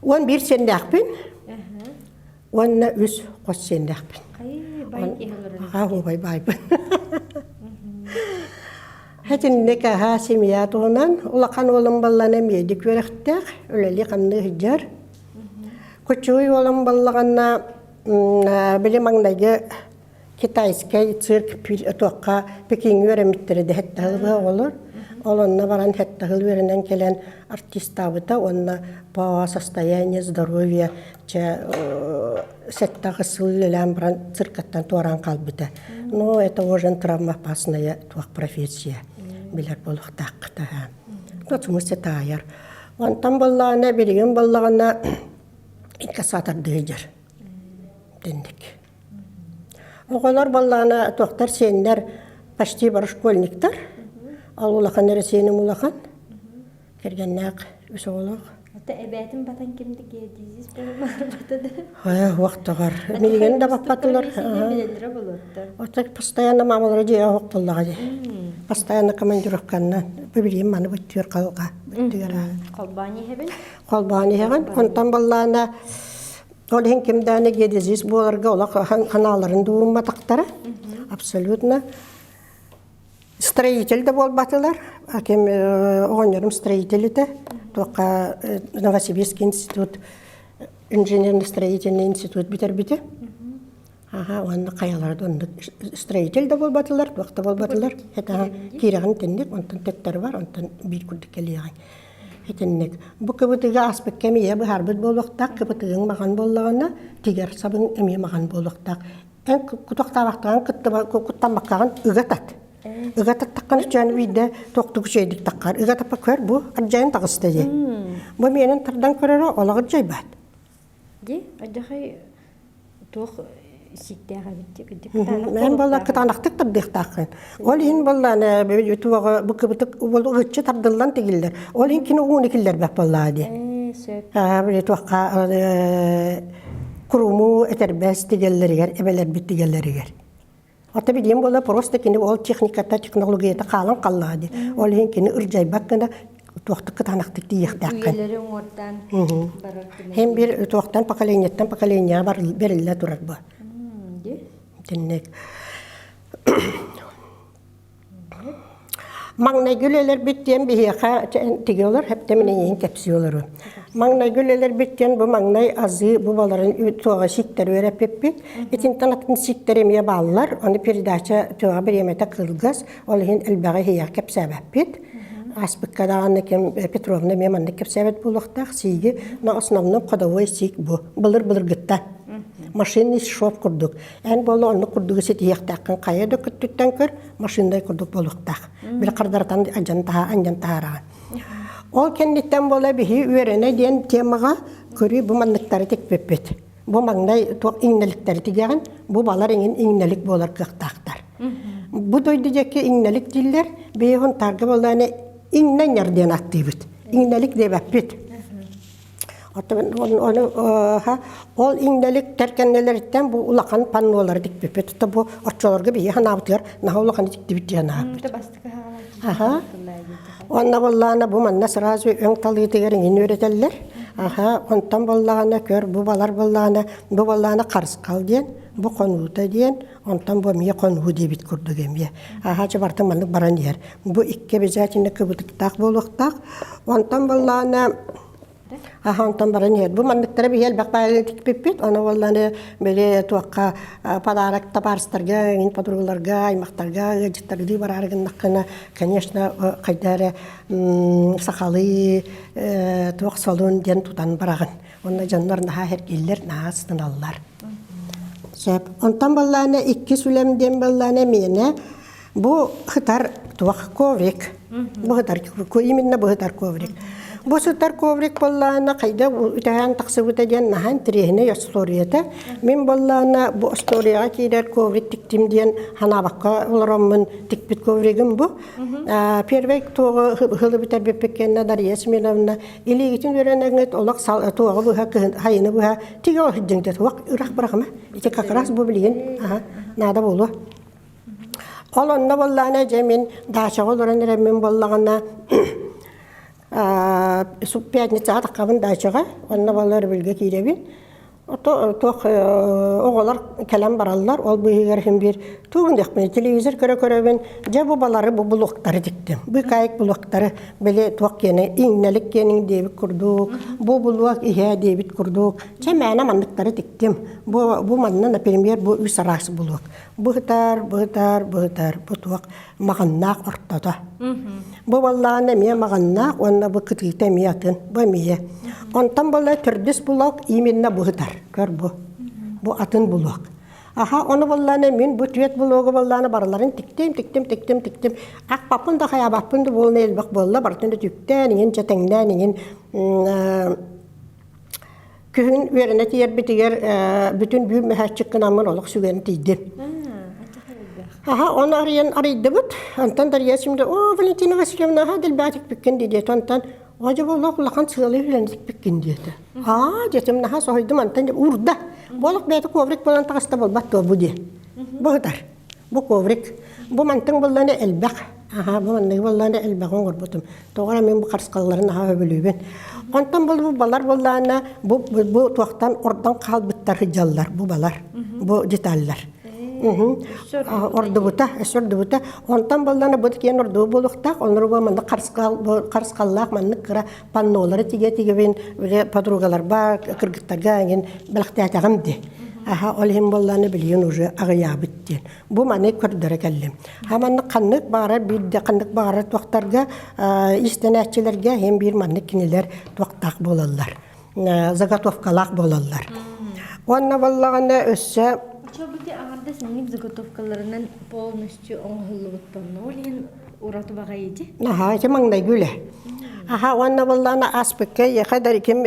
Speaker 2: 11 сиэннээхпин уонна үс хос сиэннээхпин. Аҕа убай баайбын. Хэтинник аһаа семья туһунан улахан уолум баллана медик үөрэхтээх, үлэлии-хамныы сылдьар. Кучуй уолум баллаҕана били маҥнайгы китайскай цирк туохха Пекиҥҥэ үөрэммиттэрэ да сэттэ оҕолор. Ол онно баран сэттэ сыл үөрэнэн кэлэн артистаабыта уонна по состоянию здоровья чэ сэттэ сыл үлэлээн баран циркаттан туораан хаалбыта. Ну это уже травмоопасная туох профессия билэр буолуохтааххыта. Смысле таайар. Онтон буоллаҕына билигин буоллаҕына инкассатордыы сылдьар. Дэнник. Оҕолор буоллаҕына туохтар сиэннэр почти бары школьниктар. Ол улахан эрэ сиэним улахан. Кэргэннээх үс оҕолоох.
Speaker 1: Ата эбээтин батан кимди геодезис буолбата да.
Speaker 2: Хайа уохтоҕор. Милигин да баппатылар.
Speaker 1: Билэллэрэ болуоттар.
Speaker 2: Оттон постоянно мамалара дьиэ оһох буоллаҕа дии. Постоянно командировканнан. Бу билигин маны бүттүөр халга. Бүттүөр.
Speaker 1: Холбоон иһэбин.
Speaker 2: Холбоон иһэҕин. Онтон буоллаҕына Ол иһин ким даҕаны геодезист буоларга олох ханааларын да уурумматахтара. Абсолютно. Строитель да буолбатылар. Ким оҕонньорум строитель этэ. Туохха Новосибирский институт инженерно-строительный институт бүтэрбитэ. Аха, уонна хайалара да оннук строитель да буолбатылар, туох да буолбатылар. Это киирэҕин итинник, онтон төттөрү бар, онтон биир курдук кэлиэҕиҥ. Итинник. Бу кыбытыга ааспыт кэм ийэ быһаарбыт буолуохтаах, кыбытыгыҥ маҕан буоллаҕына, тигэр сабыҥ эмиэ маҕан буолуохтаах. Эн кутахтаабахтаҕын куттаммаккаҕын ыга тат. Ыга таттаххына чөөн биирдэ туохтук үчүгэйдик таххар. Ыга таппа көр бу ардьайан таҕыста дии. Бу миэнин тардан көрөрө олох ырдьайбат.
Speaker 1: Ди, адьахай туох сииктээх эбит
Speaker 2: Мэн буолла кытаанахтык тардыахтааххын. Ол иһин буолла туоҕа бу кыбытык ыччы тардыллан тигиллэр. Ол иһин кини ууну киллэрбэт буоллаа дии.
Speaker 1: Сөп.
Speaker 2: Били туохха куруму этэрбэс тигэллэригэр, эбэлэрбит тигэллэригэр. Ата билиэн буола просто кини ол техниката, технологията хаалан халлаа дии. Ол иһин кини ырдьайбат гына туохтук кытаанахтык тиийиэхтээххин.
Speaker 1: Үйэлэри уҥуордаан барар
Speaker 2: Һин бир туохтан поколениеттан поколениеҕа бериллэ турар бу. Итинник. Маҥнайгы үлэлэрбит диэн биһиэхэ тиги олор, хэптэмин эйиин кэпсии олору. Маҥнайгы үлэлэрбит диэн бу маҥнай азыы бу баларын туоҕа сиктэр үөрэппиппит. Итинтэн атын сиктэр эмиэ бааллар. Аны передача туоҕа бириэмэтэ кылгас, ол иһин элбэҕи иһийэх кэпсээбэппит. Ааспыкка даҕаны ким Петровна эмиэ маннык кэпсээбит буолуохтаах. Сииги, но основном ходовой сиик бу. Былыр-былыргытта. Машинный шов курдук. Эн буолла оннук курдугу ситиһиэхтээххин хайа да көттүттэн көр, машиндай курдук буолуохтаах. Били хардаратан анньан анньан таһаараҕын. Ол кэнниттэн буола биһи үөрэнэ диэн темаҕа көрүү бу манныктары тикпиппит. Бу маҥнай туох иҥнэликтэри тигэҕин, бу балар иҥин иҥнэлик буолар кыахтаахтар. Бу дойду диэки иҥнэлик дииллэр, биһи Хонтаарга буоллаҕына иҥнэнньэр диэн ааттыыбыт. Иҥнэлик диэбэппит. Ону ол иҥнэлик тэркэннэлэриттэн бу улахан паннолары тикпиппит. Бу оччолорго биһи ханаабытыгар наһаа улахан тиктибит диэн аһаппыт. Аха. Онно буоллаҕына бу манна сразу өҥ талыытыгар иҥин үөрэтэллэр. Аха, онтон буоллаҕына көр бу балар буоллаҕына бу буоллаҕына харысхал диэн, бу хонуута диэн, онтон бу эмиэ хонуу диэбит курдук эмиэ. Аха, чэ барытын маннык баран иһэр. Бу икки обязательно кыбытыктаах буолуохтаах. Онтон буоллаҕына. Аха онтон баран иһэр. Бу манныктара биһи элбэх баайы тикпиппит. Ону буолланы били туохха подарок табаарыстарга, иҥин подругаларга, аймахтарга, ыалдьыттардыы бараары гыннаххына, конечно, хайда эрэ сахалыы туох солун диэн тутан бараҕын. Онно дьоннор наһаа эргиллэр, наһаа астыналлар. Сөп. Онтон баллаана иккис үлэм диэн баллаана миэнэ бу хытар туох коврик. Бу хытар именно бу хытар коврик. Бу сытар коврик боллаана хайда үтэһээн тахсыбыта диэн наһаа интэриэһинэй остуоруйата. Мин боллаана бу остуоруйаҕа киирэр коврик тиктим диэн ханаабакка олороммун тикпит ковригым бу. Первый туоҕу ыһылы бүтэрбиппит кэннэ Дария Семеновна илиигитин үөрэнэҥҥит олох туоҕу быһа кыһын хайыны быһа тигэ сылдьыҥ диэт уох ырах бырахыма ити как раз бу билигин наада буолуо. Ол онно буоллаҕына дьэ мин даачаҕа олорон эрэммин буоллаҕына пятницаҕа таххабын даачаҕа онно буолла өрөбүлгэ киирэбин Туох оҕолор кэлэн бараллар, ол быыһыгар иһин биир тугун диэхпиний, телевизор көрө-көрөбүн, дьэ бу балары бу булуктары тиктим. Быыкаайык булуктары били туох киэнэ иҥнэлик киэниҥ диэбит курдук, бу булуок иһээ диэбит курдук, чэ мээнэ манныктары тиктим. Бу бу манна, например, бу үс араас булуок. Быһытар, быһытар, быһытар, бу туох маҕаннаах ортото. Бу баллаан эмиэ маҕаннаах уонна бу кытыыта эмиэ атын, бу эмиэ. Онтон буолла төрдүс булок именно быһытар. Көр бу. Бу атын булок. Аха, ону боллаана мин бу түөт булогу боллаана барыларын тиктим, тиктим, тиктим, тиктим. Акпаппын да хайаабаппын да буолна элбэх буолла, барытын да түктээн, иҥин чэтэҥнээн, иҥин Күһүн үөрэнэ тиийэрбитигэр бүтүн бүүр мөһөөччүк гынаммын олох сүгэн тиийдим. Аха, ону арыйан арыйдыбыт. Онтон Дарья Семеновна, о, Валентина Васильевна, аха, дэлбээтикпиккин диэтэ. Онтон, о, дьэ, олох улахан сыалы үлэлэтиппиккин диэтэ. Аа, диэтим, наһаа соһуйдум, онтон уурда. Бу олох бэйэтэ коврик буолан таҕыста буолбат дуо бу диэн. Бу сытар. Бу коврик. Бу мантыҥ буоллаҕына элбэх. Аһаа, бу манныгы буоллаҕына элбэҕи оҥорбутум. Тоҕо эрэ мин бу харысхалларын аһаа сөбүлүүбүн. Онтон бу бу балар буоллаҕына бу бу туохтан ордон хаалбыттар сылдьаллар бу балар, бу деталлар. Ордубута, өссө ордубута. Онтон буоллаҕына бу киэн ордубу буолуохтаах. Оннору бу маннык харысхал харысхаллаах маннык кыра паннолары тигэ-тигэбин подругаларба, кыргыттарга эҥин бэлэхтээтэҕим дии. Аха, ол иһин буоллаҕына билигин уже аҕыйаабыт диэн. Бу маны көрдөрө кэллим. Ха маннык ханнык баҕарар биирдэ ханнык баҕарар туохтарга истэнээччилэргэ иһин биир маннык кинилэр туохтаах буолаллар. Заготовкалаах буолаллар. Уонна буоллаҕына өссө
Speaker 1: Чобути аҥардас инник заготовкаларынан полностью оҥоһуллубут панно. Ол иһин ураты баҕайы ити.
Speaker 2: Аха, ити маҥнайгы үлэ. Аха, уонна буоллаҕына ааспыкка эйиэхэ да ким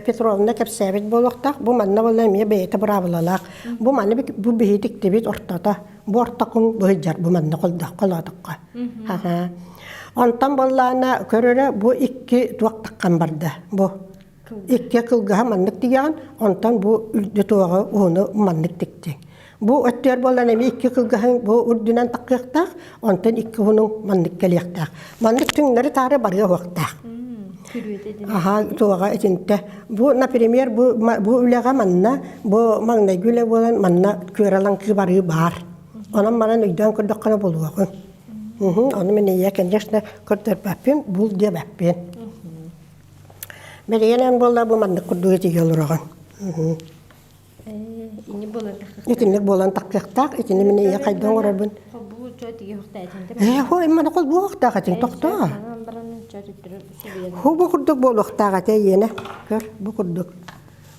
Speaker 2: Петровна кэпсээбит буолуохтаах. Бу манна буолла эмиэ бэйэтэ быраабылалаах. Бу маны бу биһи тиктибит ортото. Бу ортокун быһыдьар бу манна холоотоххо. Аха. Онтон буоллаҕына көрөрө бу икки туох таххан барда. Бу Икки кылгаһа маннык тигэҕин, онтон бу үрдү туоҕу уһуну маннык тиктиҥ. Бу өттүгэр буолан эмиэ икки кылгаһыҥ бу үрдүнэн таххыахтаах, онтон икки уһунуҥ маннык кэлиэхтээх. Маннык түҥнэри-таары барыа уохтаах. Аха, туоҕа итинтэ. Бу, например, бу, бу үлэҕэ манна, бу маҥнайгы үлэ буолан манна күөрэлаҥкы барыы баар. Онон манан өйдөөн көрдөххүнэ булуоҕуҥ. Ону мин ийэ, конечно, көрдөрбөппүн, бул диэбэппин. Бэлиэнэн буолла бу маннык курдук этигэ олороҕун.
Speaker 1: Ини буолан таххыахтаах.
Speaker 2: Итинник буолан таххыахтаах. Итини мин ийэ хайдах оҥоробун?
Speaker 1: Холбуу чо тиги хохтаатин.
Speaker 2: Ээ, хо иммана холбуохтаах этин тохтоо. Ху бу курдук буолуохтаах этэ ийэнэ. Көр, бу курдук.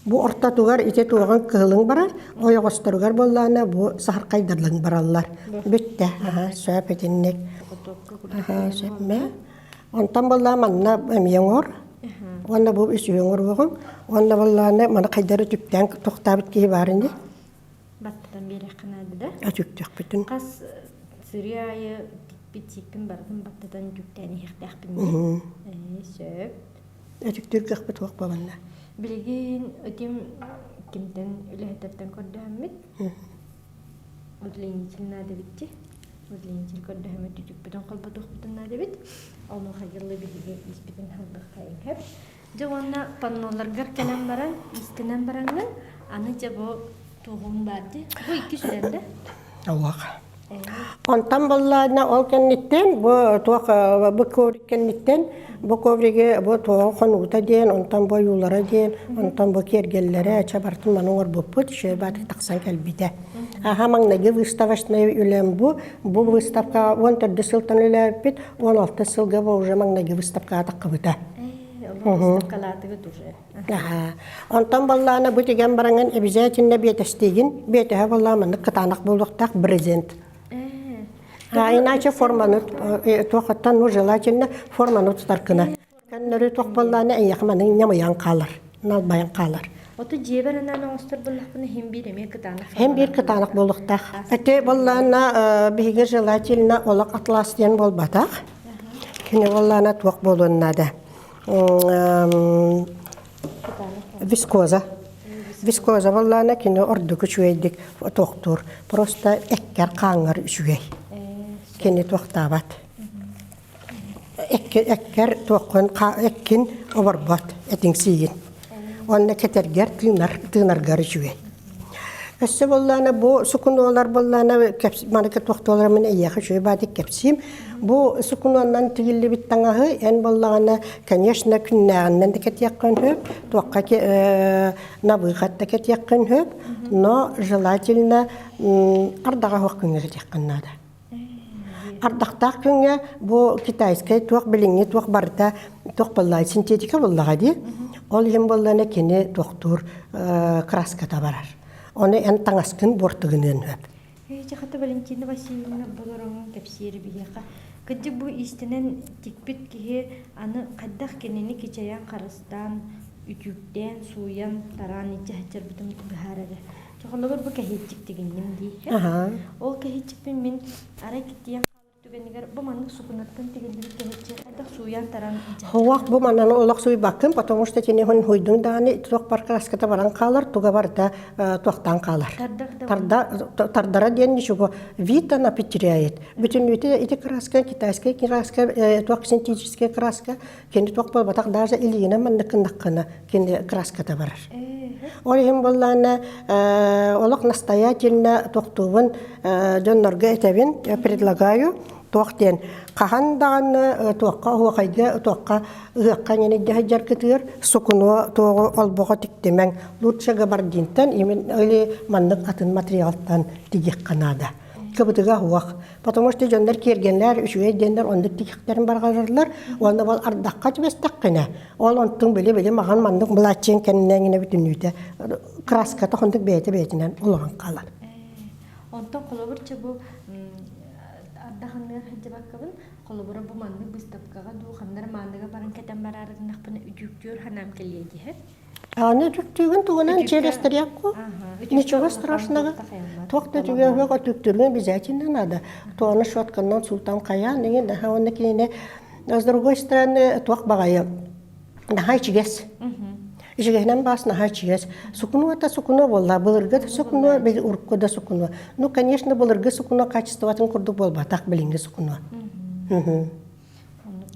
Speaker 2: Бу ортотугар ити туоҕун кыһылыҥ барар, ойоҕосторугар буоллаҕына бу саһархайдарлыҥ бараллар. Бүттэ. Аха, сөп итинник. Аха, сөп мэ. Онтон буоллаҕа манна эмиэ оҥор. Уонна бу үсүһү оҥоруоҕуҥ. Уонна буоллаҕына маны хайдары түптээн тохтообут киһи баар ини.
Speaker 1: Баттатан биэриэххэ наада да?
Speaker 2: Өтүктүөхпүтүн.
Speaker 1: Хас сырыы аайы тикпит сиикпин барытын баттатан түктээн иһиэхтээхпин дии. Ээ, сөп.
Speaker 2: Өтүктүүр кыахпыт суох буоланна.
Speaker 1: Билигин ытым кимтэн үлэһиттэртэн көрдөһөммүт. Удлинитель наада эбит Удлинитель көрдөһөммүт түтүкпүтүн холботуохпутун наада эбит. Онуоха дьылы биһиги испитин халбыаххайын сөп. Дьэ уонна панноларгар кэлэн баран, иистэнэн бараҥҥын, аны дьэ бу туоҕуҥ баар дии. Бу икки сүрэн да?
Speaker 2: Аллах. Онтон буоллаҕына ол кэнниттэн бу туох бу коврик кэнниттэн бу ковриги бу туоҕа хонуута диэн, онтон бу ойуулара диэн, онтон бу киэргэллэрэ чэ барытын маны оҥорбуппут, үчүгэй баатык тахсан кэлбитэ. Аха маҥнайгы выставочнай үлэм бу. Бу выставкаҕа 14 сылтан үлэлээбиппит, 16 сылга бу уже маҥнайгы выставкаҕа таххыбыта.
Speaker 1: Выставкалаатыгыт уже.
Speaker 2: Аха. Онтон баллаана бу тигэн бараҥын обязательно биэтэстиигин, биэтэһэ буоллаҕа маннык кытаанах буолуохтаах брезент. А иначе форманы туохаттан ну желательно форманы тутаркына. Көннөрү туох буоллаана эйиэхэ маны ньамыйан хаалар, налбайан хаалар.
Speaker 1: Оту дьиэбэр анаан оҥостор буоллахпына иһин биир эмиэ кытаанах
Speaker 2: Һэн биир кытаанах буолуохтаах. Ити буоллаана биһиги желательно олох атлас диэн буолбатах. Кини буоллаана туох буолуон наада. Вискоза. Вискоза буоллаана кини ордук үчүгэйдик туохтуур. Просто эккэр хааҥҥар үчүгэй. Кини туохтаабат. Эккэр туоххун эккин оборбот этиҥ сиигин. Уонна кэтэргэр тыынар тыынаргар үчүгэй. Өссө буоллаана бу сукунуолар буоллаана маныка туохтуолар мин эйиэхэ үчүгэй баатык кэпсиим. Бу сукунуоннан тигиллибит таҥаһы эн буоллаҕына, конечно, күннээҕиннэн да кэтиэххин сөп, туохха на выход да кэтиэххин сөп, но желательно ардаҕа суох күҥҥэ кэтиэххин наада. Ардахтаах күҥҥэ бу китайскай туох билиҥҥи туох барыта туох буоллаҕай синтетика буоллаҕа дии. Ол иһин буоллаҕына кини туохтуур краската барар. Ону эн таҥаскын буортугыныан сөп.
Speaker 1: Хата Валентина Васильевна болороҥун кэпсиир биһиэхэ. Кырдьык бу иистэнэн тикпит киһи аны хайдах кинини кичэйэн харыстаан, үтүктээн, сууйан, тараан илдьэ сылдьарбытын быһаарар. Холобур бу кэһиэччик тигинним дии. Ол кэһиэччикпин мин арай тиийэн хаалар түгэнигэр бу маннык сукунаттан тигиллибит кэһиэччик хайдах сууйан таран
Speaker 2: Хоох бу манан олох суйбаккын, потому что тини hun хуйдуҥ даҕаны туох бар краската баран хаалар, туга барыта туохтаан хаалар. Тарда тардара диэн ничего вид она потеряет. Бүтүннүүтэ ити краска, китайская краска, туох синтетическая краска, кини туох буолбатах даже илиинэн маннык гыннаххына кини краската барар. Ол иһин буоллаана олох настоятельно тохтуубун дьоннорго этэбин, предлагаю туох диэн хаһан даҕаны туохха оһуохайга туохха ыһыахха ньэнидде сылдьаргытыгар сукунуо туоҕу олбоҕо тиктимэҥ лучше габардинтан или маннык атын материалтан тигиэххэ наада кыбытыга уох Потому что дьоннор киэргэннэр, үчүгэй диэннэр оннук тиһиктэрин барҕараллар уонна ол ардахха түбэстэххинэ, ол онтуҥ били-били маҕан маннык былааччыйан кэннинэн бүтүннүүтэ краската оннук бэйэтэ бэйэтинэн олорон хаалар.
Speaker 1: Онтон холобур чэ бу ардахынныгар сылдьыбаккабын, холобура бу маннык быыстапкаҕа дуу, ханна эрэ маанныга баран кэтэн бараары гыннахпына үтүктүөр ханаам кэлиэ диһэр.
Speaker 2: Аны үтүктүүгүн тугунан челестериэхху. Ничего страшного. Туох да түгөһүөх өтүктүүрүн обязательно надо. Туону щетканнан султан хайаан деген наха онно кинини с другой стороны туох баҕайы наһаа ичигэс. Ичигэһинэн баас наһаа ичигэс. Сукуну да сукуну буолла. Былыргы да сукуну, урукку да сукуну. Ну, конечно, былыргы сукуну качествотын курдук буолбатах билиҥҥи сукуну.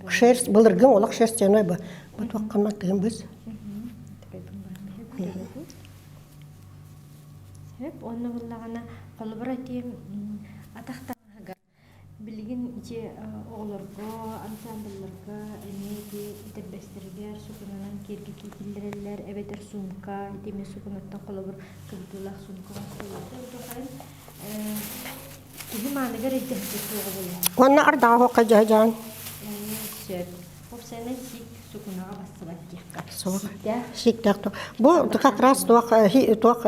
Speaker 2: Шерсть, былыргы олох шерстяной бу. Бу туохха маттыгын быс.
Speaker 1: Сөп, онно буллаҕына холобур этиим атах таҥаһыгар билигин ити оҕолорго, ансамблларга эмиэ ити этэрбэстэригэр сукунанан киэргэтии киллэрэллэр эбэтэр сумка, ити эмиэ сукунаттан холобур кыбытыылаах сумка оҥостоллор. Киһи мааныгар ирдэһитэ суоҕа буолуо.
Speaker 2: Уонна ардаҕа хоққа дьаһдьаан.
Speaker 1: Сөп. Уопсайынан сиик сукунаҕа бассыбат диэххэ.
Speaker 2: Суох.
Speaker 1: Сииктээх.
Speaker 2: Сииктээх туох. Бу как раз туох туох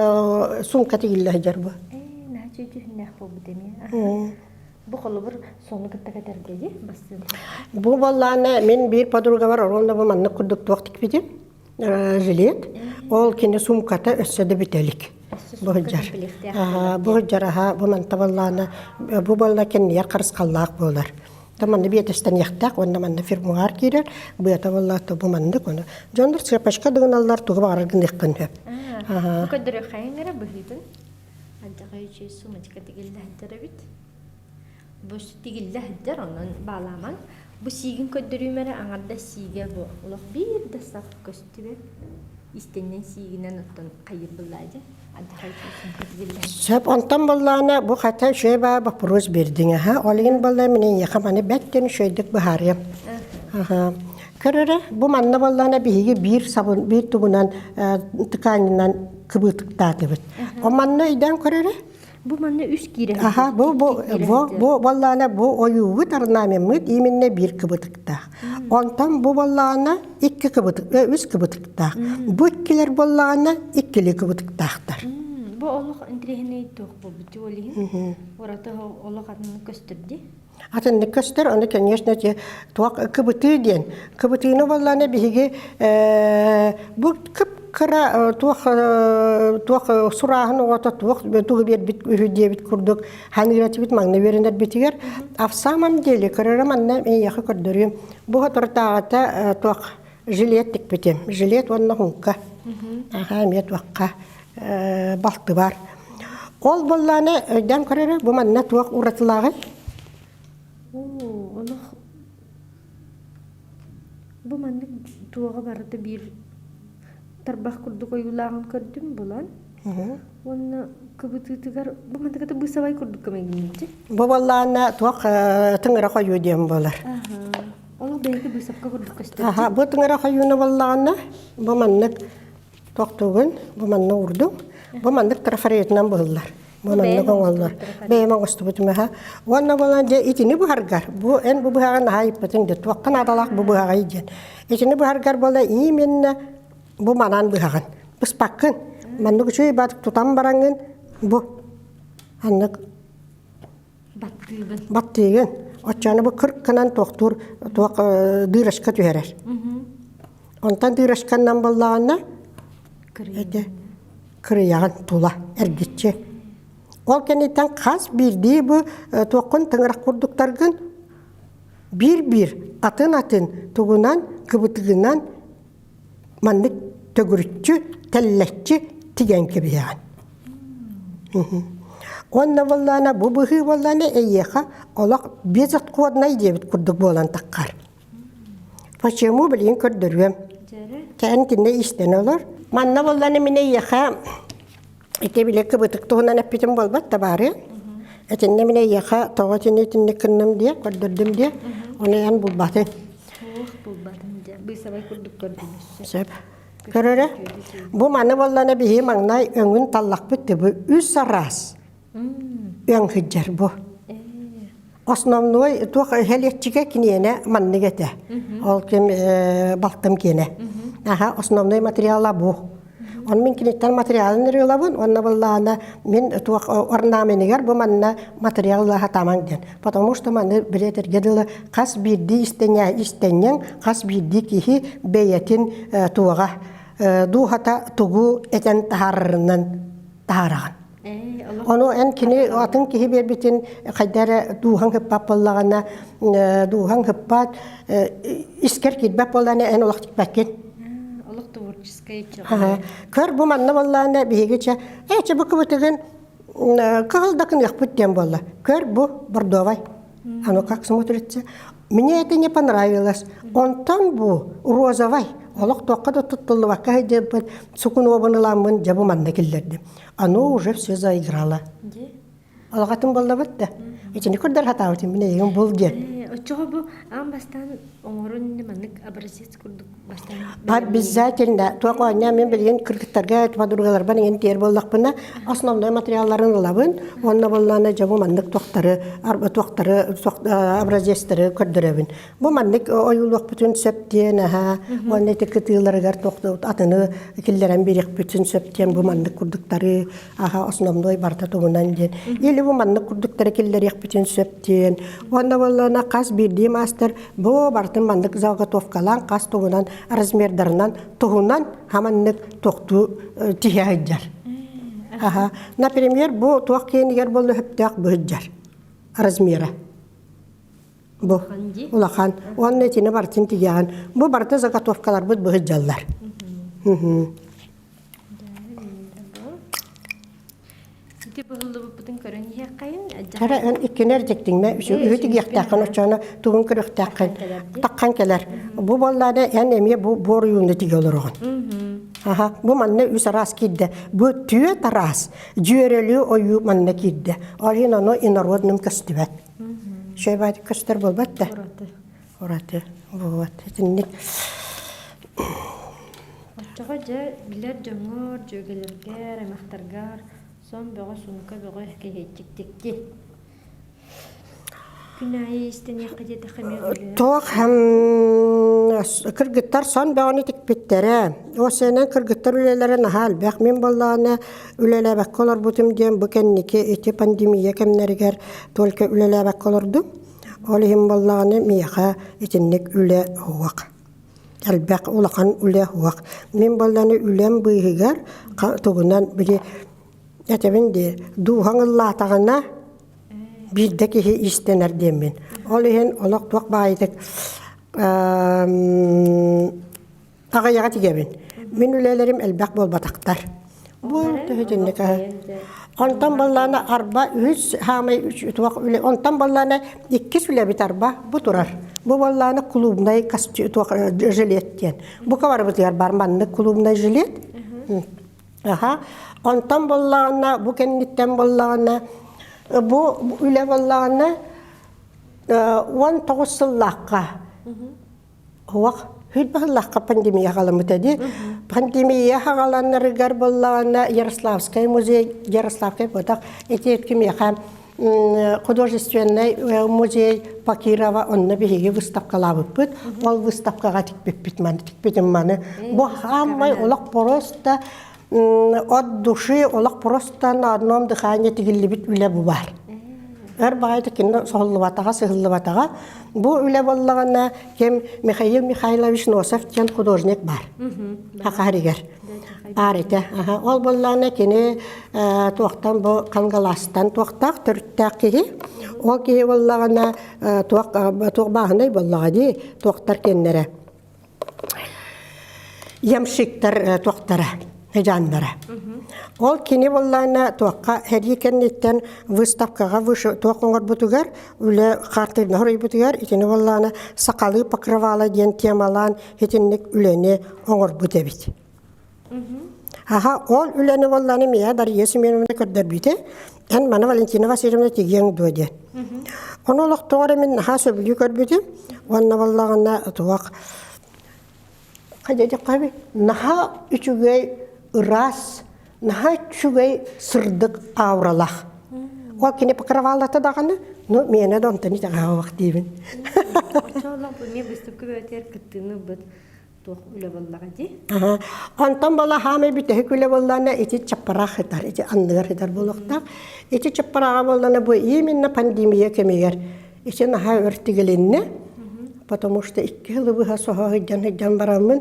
Speaker 2: сумка тигиллэ сылдьар бу.
Speaker 1: Ээ, наһаа дьүһүннээх буолбут эмиэ. Бу холобур сону кытта кэтэргэ дии бастыын.
Speaker 2: Бу буоллаана мин биир подругабар оруолна бу маннык курдук туох тикпитим. Жилет. Ол кини сумката өссө да бүтэ илик. Бу сылдьар. Бу сылдьар аһа бу манта баллаана бу балла кэннигэр харысхаллаах буолар. Та манна биэтэстэниэхтээх уонна манна фермуар киирэр быата буоллаата бу маннык ону дьоннор цепочка дыгыналлар тугу баҕарар гыныаххын сөп.
Speaker 1: Бу көрдөрүөххэйиҥ эрэ быһыытын. Алдьархай үчүгэй сумочка тигиллэ сылдьар эбит. Бу тигиллэ сылдьар, онон баалаамаҥ. Бу сиигин көрдөрүүм эрэ аҥардас сиигэ бу олох биир да сап көстүбэт. Истэннэн сиигинэн оттон хайыр быллаадьа.
Speaker 2: Сөп, онтон буоллаҕына бу хата үчүгэй баа боппуруос биэрдиҥ аха. Ол иһин буолла мин эйиэхэ маны бэрт үчүгэйдик быһаарыам. Аха. Көрөрө, бу манна буоллаҕына биһиги биир сабын биир тугунан тканынан кыбыытыктаатыбыт. О манна өйдөөн көрөрө?
Speaker 1: Бу манна үс киирэ
Speaker 2: Аха, бу бу бу бу буоллаҕына бу ойуубут орнамеммыт именно биир кыбытыктаах. Онтон бу буоллаҕына икки кыбытык, үс кыбытыктаах. Бу иккилэр буоллаҕына иккили кыбытыктаахтар.
Speaker 1: Бу олох интириэһинэй туох буолбут ол иһин ураты олох атыннык көстөр дии.
Speaker 2: Атыннык көстөр, ону, конечно, те туох кыбытыы диэн. Кыбытыыны буоллаҕына биһиги бу кып-кыра туох туох сурааһын оҕото туох тугу биэрбит үһү диэбит курдук ханыыратыбыт маҥна үөрэнэрбитигэр а в самом деле көрөрө манна эйиэхэ көрдөрүөм бу соторутааҕыта туох жилет тикпитим жилет уонна хуҥка аха эмиэ туохха балтыбар ол буоллаҕына өйдөөн көрөрө бу манна туох уратылааҕый
Speaker 1: олох бу маннык туоҕа барыта биир тарбах курдук ойуулааҕын көрдүм булан уонна кыбытыытыгар бу мантыката быысабай курдук көмөгүннүччү
Speaker 2: бу буоллаҕына туох тыҥыра хойуу диэн буолар
Speaker 1: Олох бэйэтэ быысапка курдук көстөр.
Speaker 2: Бу тыҥыра хойууну буоллаҕына бу маннык тохтуугун, бу манна уурдум. Бу маннык трафаретынан быһыллар. Бу маннык оҥоллор. Бэйэм оҥостубутум аха. Уонна буолан дьэ итини быһаргар, бу эн бу быһаҕын наһаа ыйыппытыҥ дии, туохха наадалаах бу быһаҕый диэн. Итини быһаргар буола именно бу манан быһаҕын. Быспаккын. Маннык үчүгэй баатык тутан бараҥҥын бу аннык
Speaker 1: Баттыыбын.
Speaker 2: Баттыыгын. Оччону бу кыркынан туохтуур туох дырочка түһэрэр. Онтон дырочканнан буоллаҕына ити кырыйаҕын тула эргиччи. Ол кэнниттэн хас биирдии бу туоххун тыҥырах курдуктаргын биир-биир атын-атын тугунан кыбытыгынан маннык төгүрүччү, тэллэччи тигэн кэбиһэҕин. Уонна буоллаҕына бу быһыы буоллаҕына эйиэхэ олох безотходнай диэбит курдук буолан таххар. Почему билигин көрдөрүөм. Кээн кинне истэн олор. Манна буоллаҕына мин эйиэхэ ити били кыбытык туһунан эппитим буолбат табаары. Этиннэ мин эйиэхэ тоҕо итини итинник гынным диye, көрдөрдүм диye. Оны эн булбатыҥ.
Speaker 1: Суох булбатым дьэ. Быысабай курдук көрдүм өссө.
Speaker 2: Сөп. Көрөрө. Бу маны буоллана биһи маҥнай өҥүн таллахпыт бу үс араас өҥ сылдьар бу. Основной туох хэлиэччигэ киниэнэ маннык этэ. Ол ким балтым киэнэ. Аха, основной материала бу. Он мин киниттэн материалын ырыылабын, уонна быллаана мин туох орнаменигэр бу манна материал сатаамаҥ диэн. Потому что маны билетэргэ дылы хас биирдии истэнньэ истэнньэҥ, хас биирдии киһи бэйэтин туоҕа дууһата тугу этэн таһаарарынан таһаараҕын. Ону эн кини атын киһи биэрбитин хайда эрэ дууһаҥ хыппат буоллаҕына, дууһаҥ хыппат, искэр киирбэт буоллаҕына эн олох тикпэккин.
Speaker 1: Олох творческай
Speaker 2: Көр бу манна буоллаҕына биһиги чэ, ээ чэ бу кыбытыгын кыһыл да кыныахпыт диэн буолла. Көр бу бордовай. Оно как смотрится? Мне это не понравилось. Онтон бу розовай. Олох туохха да туттуллубакка сылдьыбыт сукун уобун ыламмын дьэ бу манна киллэрдим. Оно уже все заиграло. Алҕатын буоллабыт да. Итини көрдөр хатаабытым мин эйигин бул диэн.
Speaker 1: Оччоҕо бу аан бастаан оҥорон маннык образец курдук бастаан
Speaker 2: Обязательно. Туох оонньоо мен билигин кыргыттарга подругаларбар иҥин тиэр буоллахпына основной материалларын ылабын уонна буоллаана дьэ бу маннык туохтары туохтары образецтары көрдөрөбүн. Бу маннык ойуулуохпутун сөп диэн аһа уонна ити кытыыларыгар атыны киллэрэн биэриэхпитин сөп диэн бу маннык курдуктары аха основной барыта туһунан диэн или бу маннык курдуктары киллэриэхпитин сөп диэн уонна буоллаана хас биирдии маастар бу барытын маннык заготовкалаан хас туһунан размердарынан туһунан хаманнык тохтуу тиһэ сылдьар аха например бу туох киэнигэр буолла сөптөөх быһыдьар размера Бу улахан. Уонна итини барытын тигэҕин. Бу барыта заготовкаларбыт быһыдьаллар.
Speaker 1: Ити быһыллыбыппытын көрөн иһиэххэйин.
Speaker 2: Хара эн иккинэр дьиктиҥмэ үһү тигиэхтээххин оччоно тугун көрүөхтээххин таххан кэлэр. Бу буоллаана эн эмиэ бу буор уйууну тигэ олороҕун. Аха, бу манна үс араас киирдэ. Бу түөрт араас дьүөрэлүү ойуу манна киирдэ. Ол иһин ону инородным көстүбэт. Шөйбаатык көстөр буолбат да. Ураты. Вот. Итинник.
Speaker 1: Оччоҕо дьэ билэр дьоҥҥор, дьүөгэлэргэр, аймахтаргар сон бөҕө, суумка бөҕө кэһиэччик тикти. Күн аайы истэниэххэ диэтэххэ эмиэ
Speaker 2: Туох кыргыттар сон бөҕөнү тикпиттэрэ. Ол кыргыттар үлэлэрэ наһаа элбэх. Мин буоллаҕына үлэлээбэккэ олорбутум диэн бу кэнники ити пандемия кэмнэригэр только үлэлээбэккэ олордум. Ол иһин буоллаҕына миэхэ итинник үлэ уох. Элбэх улахан үлэ уох. Мин буоллаҕына үлэм быыһыгар тугунан били этэбин дии дууһаҥ ыллаатаҕына биирдэ киһи иистэнэр диэммин. Ол иһин олох туох баайытык аҕыйаҕа тигэбин. Мин үлэлэрим элбэх буолбатахтар. Бу төһөтүннүк Онтон баллаана арба үһүс хаамай туох үлэ онтон баллаана иккис үлэбит арба бу турар. Бу баллаана клубнай туох жилет диэн. Бу барыбытыгар бар маннык клубнай жилет. Аха. Онтон буоллаҕына, бу кэнниттэн буоллаҕына, бу үлэ буоллаҕына 19 сыллаахха уох хүрбэ сыллаахха пандемия халаммыта дии. Пандемия хагаланарыгар буоллаҕына Ярославскай музей, Ярославскай буотах ити кимиэхэ художественнай музей Покирова онно биһиги выставкалаабыппыт. Ол выставкаҕа тикпиппит маны, тикпитим маны. Бу хааммай олох просто от души олох просто на одном дыхании тигиллибит үлэ бу бар. Өр баҕайы кино соһуллубатаҕа, сыһыллыбатаҕа. Бу үлэ буоллаҕына кем Михаил Михайлович Носов диэн художник бар. Хахаригер. Баар этэ. Ол буоллаҕына кини туохтан бу Кангаластан туохтаах төрүттээх киһи. Ол киһи буоллаҕына туох туох бааһынай буоллаҕа дии туохтар кэннэрэ. Ямщиктар туохтара хыдьааннара. Ол кини буоллаҕына туохха сэрии кэнниттэн выставкаҕа туох оҥорбутугар үлэ хартыына хоруйбутугар итини буоллаҕына сахалыы покрывало диэн темалаан итинник үлэни оҥорбут эбит. Аха, ол үлэни буоллаҕына миэхэ Дария Семеновна көрдөрбүтэ. Эн маны Валентина Васильевна тигиэҥ дуо диэн. Ону олохтоҕор мин наһаа сөбүлүү көрбүтүм. Уонна буоллаҕына туох хайдах наһаа үчүгэй ыраас наһаа үчүгэй сырдык ауралаах. Ол кини покрывалата даҕаны, ну миэнэ да онтон итэҕэһэ диибин.
Speaker 1: Оччолох бу эмиэ выставка бөтөр кыттыыны ылбыт туох үлэ буоллаҕа дии.
Speaker 2: Онтон буола хаамай бүтэһик үлэ буоллаҕына ити чаппараах ытар, ити анныгар ытар буолуохтаах. Ити чаппарааҕа буоллаҕына бу именно пандемия кэмигэр ити наһаа өр тигилиннэ. Потому что икки сылы быһа соһо сылдьан сылдьан бараммын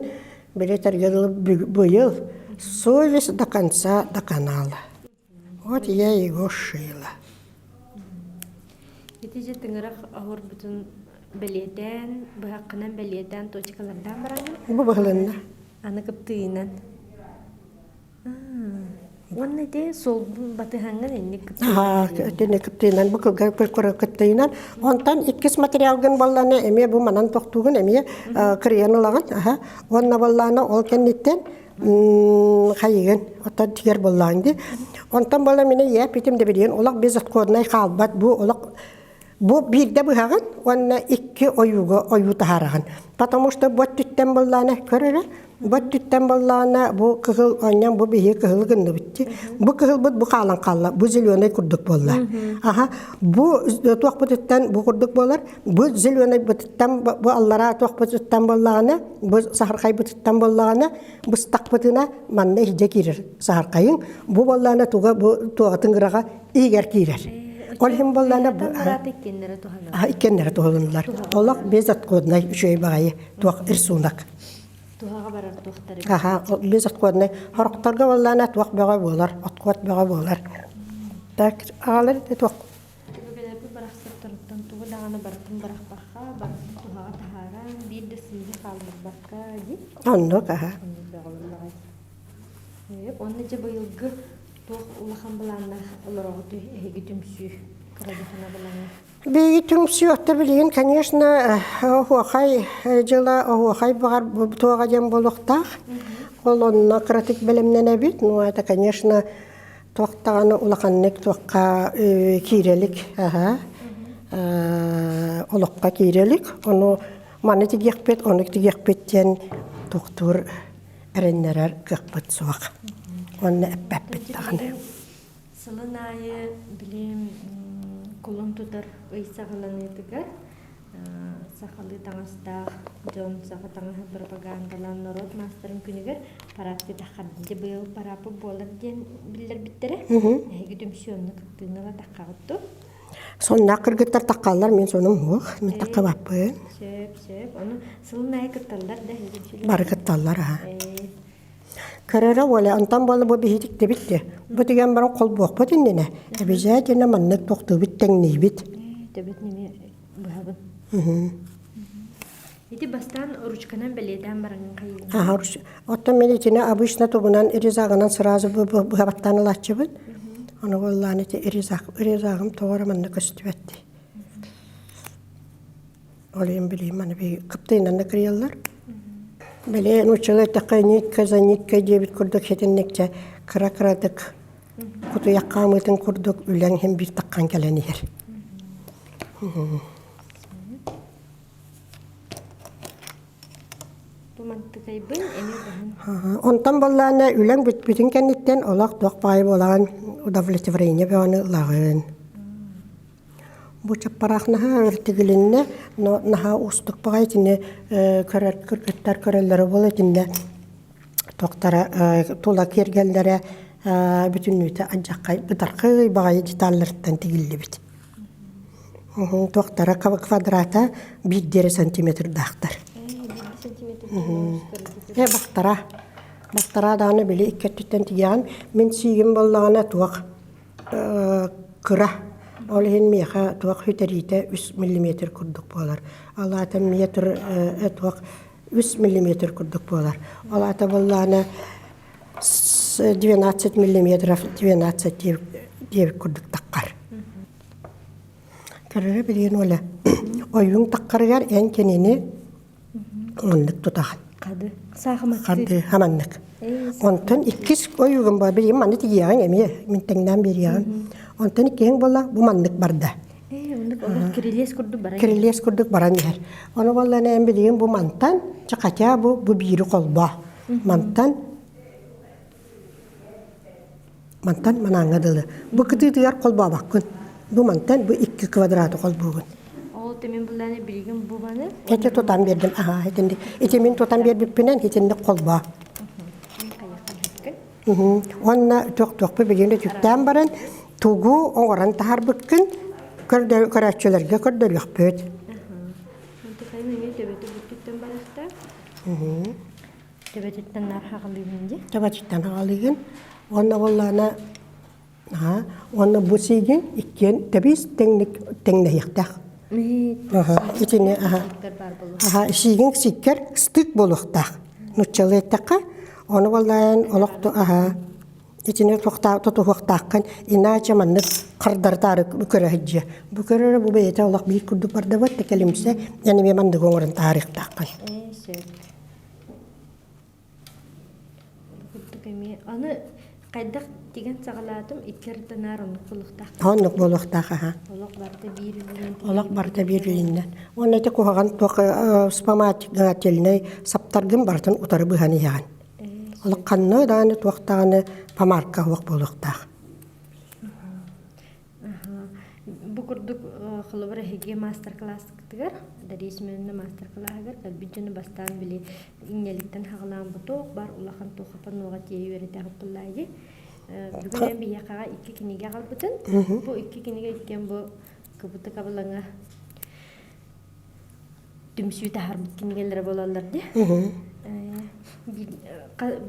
Speaker 2: били этэргэ дылы быйыл совесть до конца до канала. Вот я его шила.
Speaker 1: Ити же тыҥырах оһуорбутун бэлиэтээн, быһаххынан бэлиэтээн точкалардаан бараҥҥын?
Speaker 2: Бу быһылынна.
Speaker 1: Аны кыптыйынан. Уонна ити суолбун батыһаҥҥын инник
Speaker 2: кыптыйынан. кыптыйынан бу кылга кыттыйынан. Онтон иккис материалгын балланы эмиэ бу манан тохтуугун эмиэ кырыйан ылаҕын. Уонна баллаана ол кэнниттэн хайыгын оттон тигэр буоллаҕын дии. Онтон буола мин ийэ питим да билигин олох безотходнай хаалбат бу олох бу биирдэ быһаҕын уонна икки ойууга ойуу таһаараҕын. Потому что бу өттүттэн буоллаҕына көр эрэ бу өттүттэн буоллаҕына бу кыһыл оонньоон бу биһиги кыһылы гынныбыт дии. Бу кыһылбыт бу хаалан хаалла бу зеленый курдук буолла. Аха бу туохпутуттан бу курдук буолар бу зеленыйбытыттан бу аллараа туохпутуттан буоллаҕына бу саһархайбытыттан буоллаҕына быстахпытына манна иһдьэ киирэр саһархайыҥ бу буоллаҕына туга бу туоҕатын ыраҕа иһигэр киирэр ол иһин буоллаҕына бу иккиэннэрэ туһаланылар олох безотходнай үчүгэй баҕайы туох рисунок
Speaker 1: туһаҕа барар туохтар
Speaker 2: аха безотходнай хорохторго буоллаҕына туох бөҕө буолар отход бөҕө буолар так аҕалар туох
Speaker 1: Өбүгэлэрбит барахсаттарыттан тугу даҕаны барытын бырахпакка, барытын туһаҕа таһааран, биир да сыыһы хаалларбакка дии.
Speaker 2: Оннук аһа.
Speaker 1: Оннук бөҕөлөллөҕө дии. Уонна дьэ быйылгы туох улахан былааннаах олороҕут эһиги түмсүү кырадахана былааҥҥа?
Speaker 2: Биһиги түмсүү отто билигин, конечно, оһуохай дьыла, оһуохай баҕар туоҕа диэн буолуохтаах. Ол онно кыратык бэлэмнэнэбит. Ну, это, конечно, туох даҕаны улаханнык туохха киирэлик, аха, олоххо киирэлик. Ону маны тигиэхпит, ону тигиэхпит диэн туохтуур эрэннэрэр кыахпыт суох. Онно эппэппит даҕаны.
Speaker 1: Сылын аайы билим кулун тутар ый саҕаланыытыгар сахалыы таҥастаах дьон саха таҥаһын пропагандалаан норуот маастарын күнүгэр параадка таххардын быйыл парааппыт буолар диэн биллэрбиттэрэ. Эһиги түмсүү онно кыттыыны ыла таххаҕыт дуо?
Speaker 2: Соннаах кыргыттар таххаллар, мин сонум суох, мин таххыбаппын.
Speaker 1: Сөп, сөп. Ону сылын аайы кытталлар да эһиги
Speaker 2: Бары кытталлар, аха. Көрөрө уола, онтон буола бу биһи тиктибит де. Бу түгэн баран холбуохпут иннинэ. Обязательно маннык тохтуубут тэҥниибит.
Speaker 1: Төбөт нэмэ быһабын. Ити бастаан ручканан бэлиэтээн бараҥын хайыыгын?
Speaker 2: Аха, оттон мен итини обычно тугунан резагынан сразу быһабаттаан ылааччыбын. Ону буоллаан ити резак, резагым тоҕо эрэ манна көстүбэт дии. Ол иһин билиим аны биһиги кыптыйынан да кырыйаллар. Били нууччалыы эттэххэ нитка за ниткой диэбит курдук ситинникчэ кыра-кыратык кутуйах хаамыытын курдук үлэҥ иһин биир таххан кэлэн иһэр.
Speaker 1: Бу мантыкайбын эмиэ баһын.
Speaker 2: Онтон буоллаана үлэҥ бүтпүтүн кэнниттэн олох туох баҕайы буолаҕын удовлетворение бөҕөнү ылаҕын. Бу чаппараах наһаа өр тигилиннэ, но наһаа уустук баҕайы итини көрөр кыргыттар көрөллөрө буолуо итиннэ туохтара тула киэргэллэрэ бүтүннүүтэ алдьархай бытархай баҕайы деталларыттан тигиллибит. Туохтара квадрата биирдиэрэ сантиметрдаахтар. Э бахтара. Бахтара даҕаны били икки өттүттэн тигиэҕин. Мин сиигим буоллаҕына туох кыра. Ол иһин миэхэ туох сүтэриитэ үс миллиметр курдук буолар. Ол аата метр туох үс миллиметр курдук буолар. Ол аата буоллаҕына 12 миллиметров 12 диэбит курдук таххар. Көрөрө билигин Оля, ойууҥ таххарыгар эн кинини Маннык тутаҕын.
Speaker 1: Хады. Саахыматтыы.
Speaker 2: Харды хаманнык. Онтон иккис ойуугум бар билигин манны тигиэҕиҥ эмиэ мин тэҥнээн биэриэҕим. Онтон иккиһиҥ буолла бу маннык барда.
Speaker 1: Ээ, оннук олох кирилиэс курдук баран
Speaker 2: Кирилиэс курдук баран иһэр. Ону буолла эн билигин бу мантан, чэ хотя бу бу биири холбоо. Мантан Мантан манааҥҥа дылы. Бу кытыытыгар холбообоккун. Бу мантан бу икки квадраты холбуугун.
Speaker 1: Ол тэмин буллааны билигин бу маны.
Speaker 2: Ити тутан биэрдим. Аха, итинник. Ити мин тутан биэрбиппинэн итинник холбоо. Уонна туох-туохпу билигин түктээн баран тугу оҥорон таһаарбыккын көрөөччүлэргэ көрдөрүөхпүт.
Speaker 1: Мантыкайым эмиэ төбөтө бүттүттэн барахта. Төбөтүттэн наар хаҕалыыбын дии.
Speaker 2: Төбөтүттэн хаҕалыыгын. Уонна буоллаҕына уонна бу сиигин иккиэн тэбис тэҥник тэҥнэһиэхтээх. Итини аха сиигин сиккэр стык буолуохтаах. Нуччалыы эттэххэ, ону буоллаан олох аха итини тутуһуохтааххын иначе маннык хардары-таары көрө сылдьыа. Бу көрөрө бу бэйэтэ олох биир курдук бардабыт кэлимсэ эн эмиэ манныгы оҥорон таарыахтааххын.
Speaker 1: Ээ сөп. Курдук эмиэ аны хайдах тигэн саҕалаатым икки ардынаар оннук буолуохтаах.
Speaker 2: Оннук буолуохтаах аха.
Speaker 1: Олох барыта биир үлүнэн.
Speaker 2: Олох барыта биир үлүнэн. Уонна ити куһаҕан туох вспомогательнай саптаргын барытын утары быһан иһэҕин. Олох ханна даҕаны туох даҕаны помарка суох буолуохтаах.
Speaker 1: Бу курдук холобур эһиги маастар-кылааскытыгар Дария Семеновна маастар-кылааһыгар кэлбит дьону бастаан били иҥнэлиттэн хаҕалаан бу туох бар улахан туохапа нуоҕа тиэйи үөрэтэҕит буоллаа Бүгүн эн биһиэхэҕэ икки кинигэ аҕалбытын. Бу икки кинигэ иккиэн бу кыбытык абылаҥа түмсүү таһаарбыт кинигэлэрэ буолаллар дии.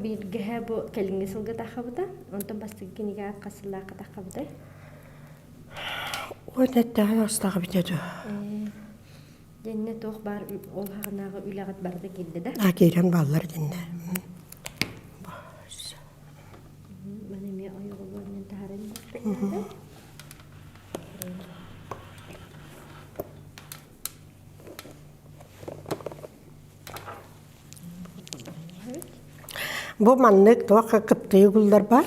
Speaker 1: Бииргэһэ бу кэлиҥҥи сылга таххабыта, онтон бастакы кинигэ хас сыллаахха таххабытай?
Speaker 2: Ой, эттэҕин астаҕа бүтэ дуо?
Speaker 1: Дэннэ туох баар ол хаҕынааҕы үлэҕит барыта киирдэ да?
Speaker 2: А киирэн бааллар дэннэ.
Speaker 1: Маны эмиэ ойоҕолуоннан таһааран
Speaker 2: Бу маннык туох кыптыйы гуллар бар.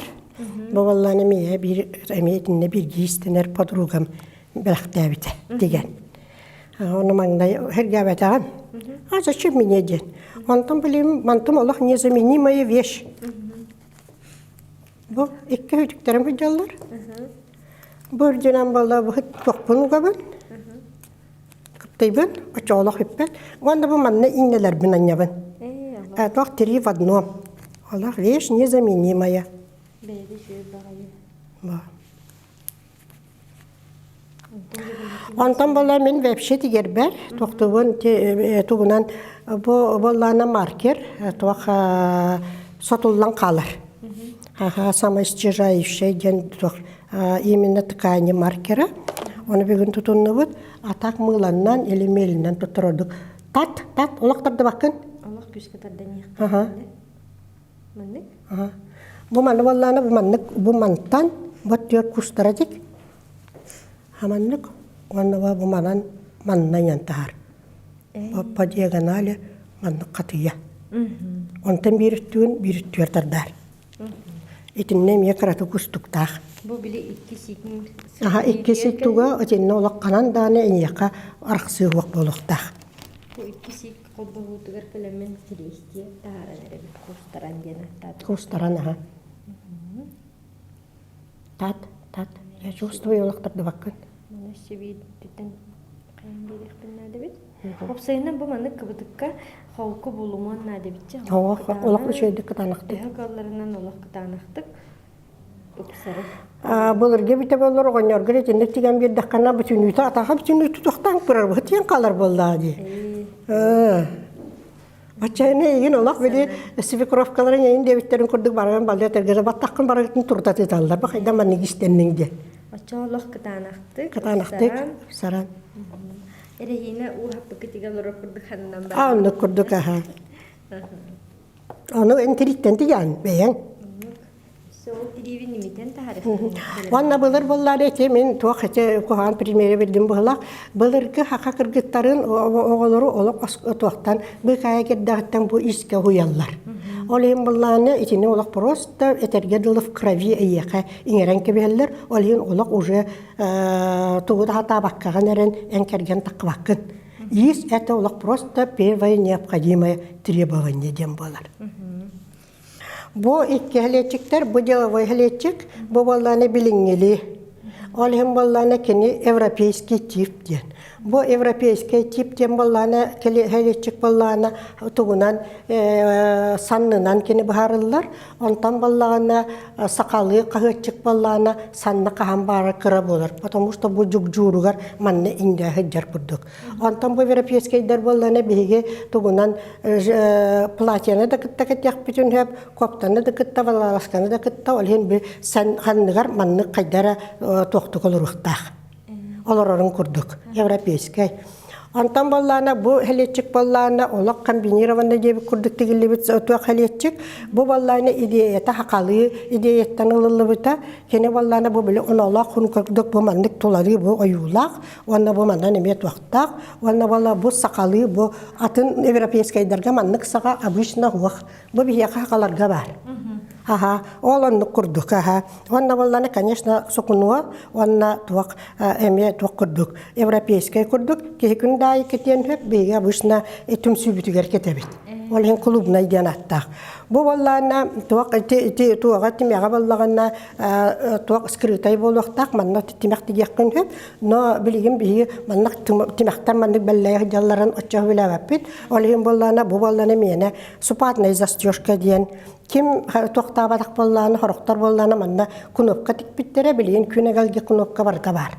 Speaker 2: Бу буоллаан эмиэ биир эмиэ итиннэ бииргэ истэнэр подругам бэлэхтээбитэ деген. Ону маҥнай сэргээбэтэҕим. А зачем мне диэн. Онтон билим мантым олох незаменимая вещь. Бу икки үтүктэрим сылдьаллар. Бу үрдүнэн буолла бу туохпун угабын. Кыптыйбын, очоолох үппэт. Уонна бу манна иҥнэлэрбин анньабын. Туох три в одном. Олох вещь незаменимая.
Speaker 1: Бэйэбит үчүгэй баҕайы.
Speaker 2: Онтон буолла мин вообще тигэрбэр туохтугун тугунан бу буоллаана маркер туох сотуллан хаалар. Аха самоисчезающая диэн туох именно ткани маркера. Оны бүгүн тутуннубут. А так мыыланнан или мелинэн туттарордук. Тат, тат, олох тардыбаккын?
Speaker 1: Олох күүскэ тарданиах.
Speaker 2: Аха.
Speaker 1: Маннык?
Speaker 2: Бу маны буоллаана бу маннык бу мантан бу түөрт кустара дик. Хаманнык уонна бу манан манна иҥэн таһар. По диагонали маннык хатыйа. Онтон биир өттүгүн биир өттүгэр тардар. Итиннэ эмиэ кыраты кустуктаах.
Speaker 1: Бу били икки сиикин
Speaker 2: Аха икки сиик туга итиннэ олох ханан даҕаны эйиэхэ арахсыы буолуохтаах.
Speaker 1: Бу икки сиик холбоһуутугар кэлэммин кириэстиэ таһааран эрэбит кустаран диэн ааттаатым.
Speaker 2: Кустаран аха. Тат, тат. Я чувствую олохтордубаккын.
Speaker 1: Маны сибииттэн хайан биэриэхпин наада эбит. Уопсайынан бу маннык кыбытыкка холку булумуон наада эбитчи.
Speaker 2: Олох үчүгэйдик кытаанахтык.
Speaker 1: Төһө кыалларынан олох кытаанахтык ыпсары.
Speaker 2: Былыргы эбитэ буоллар оҕонньорго итинник тигэн биэрдэххинэ бүтүннүүтэ атаха бүтүннүү тутуохтаан турар быһытыйан хаалар буоллаҕа дии. Баччайына эйигин олох били свекровкаларын эйин диэбиттэрин курдук баран балыа тергере баттаххын барыгытын турдатыталлар бу хайда маннык истэнниҥ диэн.
Speaker 1: Оччо олох кытаанахтык,
Speaker 2: Кытаанахтык, саран.
Speaker 1: Эрэһиинэ уу хаппыкытыгар олорор курдук ханнан
Speaker 2: бар. А оннук курдук аха. Ону эн тириттэн тигэн бэйэҥ. Уонна былыр буоллар эти мин туох эти куһаҕан примере билдим быһылах былыргы хаха кыргыттарын оҕолору олох туохтан быыкаайа кирдэҕиттэн бу искэ уһуйаллар. Ол иһин быллааны итини олох просто этэргэ дылы в крови эйиэхэ иҥэрэн кэбиһэллэр. Ол иһин олох уже тугу да хатаабаккаҕын эрэн эн кэргэн таххыбаккын. Иис это олох просто первое необходимое требование диэн буолар. Бу икки хэлиэччиктэр, бу деловой хэлиэччик, бу буоллаана билиҥҥилии. Ол иһин буоллаана кини европейский тип диэн. Бу европейский тип диэн буоллаана хэлиэччик буоллаана тугунан саннынан кини быһаарыллар. Онтон буоллаҕына сахалыы хаһыаччык буоллаана санна хаһан баара кыра буолар. Потому что бу дьугдьууругар манна иҥдэ сылдьар курдук. Онтон бу европейскайдар буоллаана биһиги тугунан платьяны да кытта кэтиэхпитин сөп, коптаны да кытта, балаласканы да кытта, ол иһин би ханныгар маннык хайдара туохтук олоруохтаах. Олорорун курдук, европейскай. Онтон буоллаана бу хэлиэччик буоллаана олох комбинированный диэбит курдук тигиллибит туох хэлиэччик. Бу буоллаана идеята хахалыы идеяттан ылыллыбыта. Кини буоллаана бу били онолоох хун курдук бу маннык туларыы бу ойуулаах уонна бу манан эмиэ туохтаах уонна буолла бу сахалыы бу атын европейскайдарга маннык саха обычно уох бу биһиэхэ сахаларга баар аха ол оннук курдук аха уонна буоллана конечно сукунуо уонна туох эмиэ туох курдук европейскай курдук киһи күн даайы кэтиэн сөп биһиги обычно түмсүүбүтүгэр кэтэбит ол иһин клубнай диэн аттаах бу буоллаана туох ити ити туоҕа тимэҕэ буоллаҕына туох скрытай буолуохтаах манна тимэх тигиэххин сөп Но билигин биһиги маннык тимэхтэр маннык бэллэйэх дьалларын оччоһу билээбэппит. Ол иһин буоллаана бу буоллана миэнэ супатная застежка диэн ким туохтаабатах буоллаана хорохтор буоллаана манна кнопка тикпиттэрэ билигин күн эгэлгэ кнопка барыта баар.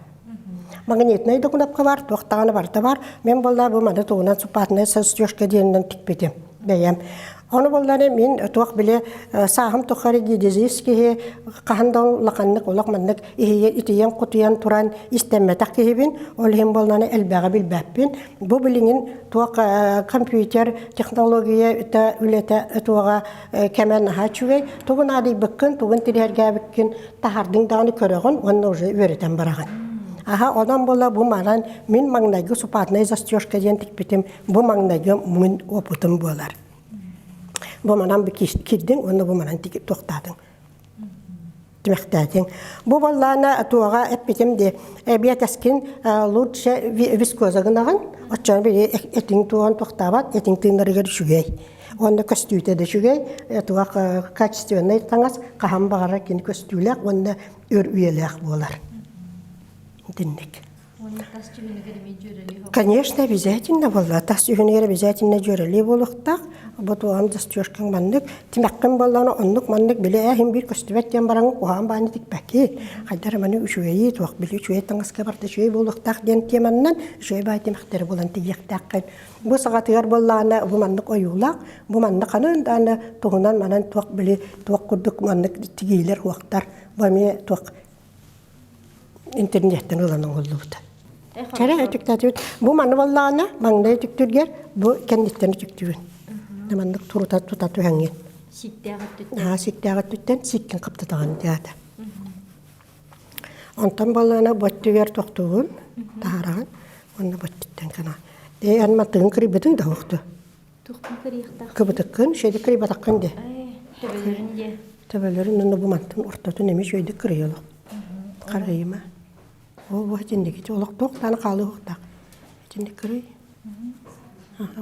Speaker 2: Магнитнай да кнопка бар, туох даҕаны барыта бар. Мен буоллаа бу маны тугунан супатная застежка диэнинэн тикпитим бэйэм. Ону буоллаана мин туох били сааһым тухары гидезис киһи хаһан да улаханнык олох маннык итийэн-кутуйан туран истэммэтэх киһибин, ол иһин буоллаана элбэҕи билбэппин. Бу билигин туох компьютер технология үлэтэ туоҕа кэмэ наһаа үчүгэй. Тугун аадыйбыккын, тугун тириэргээбиккин таһардыҥ даҕаны көрөҕүн уонна уже үөрэтэн бараҕын. Аха, онон буола бу манан мин маҥнайгы супатная застежка диэн тикпитим, бу маҥнайгы мин опытым буолар. Бу манан киирдиҥ уонна бу манан туохтаатыҥ. Тимэхтээтиҥ. Бу баллаана туоҕа эппитим дии эбиэтэскин лучше вискоза гынаҕын, оччоҕо били этиҥ туоҕун туохтаабат, этиҥ тыынарыгар үчүгэй. Уонна көстүүтэ да үчүгэй, туох качественнай таҥас хаһан баҕарар кини көстүүлээх уонна өр үйэлээх буолар. Итинник. Конечно, обязательно буолла. Тас дьүһүнүгэр обязательно дьүөрэлии буолуохтаах. Бу туоҕан застежкаҥ маннык, тимэххин буоллаҕына оннук маннык били ээһин биир көстүбэт диэн баран куһаҕан бааны тикпэкки. Хайдах эрэ маны үчүгэйи туох били үчүгэй таҥаска барда үчүгэй буолуохтаах диэн теманнан үчүгэй баай тимэхтэри булан тигиэхтээххин. Бу саҕатыгар буоллаҕына бу маннык ойуулаах, бу маннык ханан даҕаны туһунан манан туох били туох курдук маннык тигиилэр уохтар. Бу эмиэ туох интернеттэн ылан оҥоһуллубута. Кэрэ өтүктээтибит. Бу маны буоллаҕына, маҥнай өтүктүүргэр бу кэнниттэн өтүктүүгүн. Маннык турута тута түһэҥҥин.
Speaker 1: Сиктээх өттүттэн.
Speaker 2: Аа, сиктээх өттүттэн сиккин хаптатаҕын диэта. Онтон буоллаҕына бу өттүгэр тохтуугун, таһаараҕын, уонна бу өттүттэн гына. Ээ, эн маттыгын кырыйбытыҥ да уохту.
Speaker 1: Тухпун кырыйыахтаах.
Speaker 2: Кыбытыккын, шөйдүк кырыйбатаххын де.
Speaker 1: Төбөлөрүн де.
Speaker 2: Төбөлөрүн уонна бу мантан ортотун эмиэ шөйдүк кырыйалах. Харыйыма. Ол бу итинник олох туох даҕаны хаалыахтаах. Итинник кырый.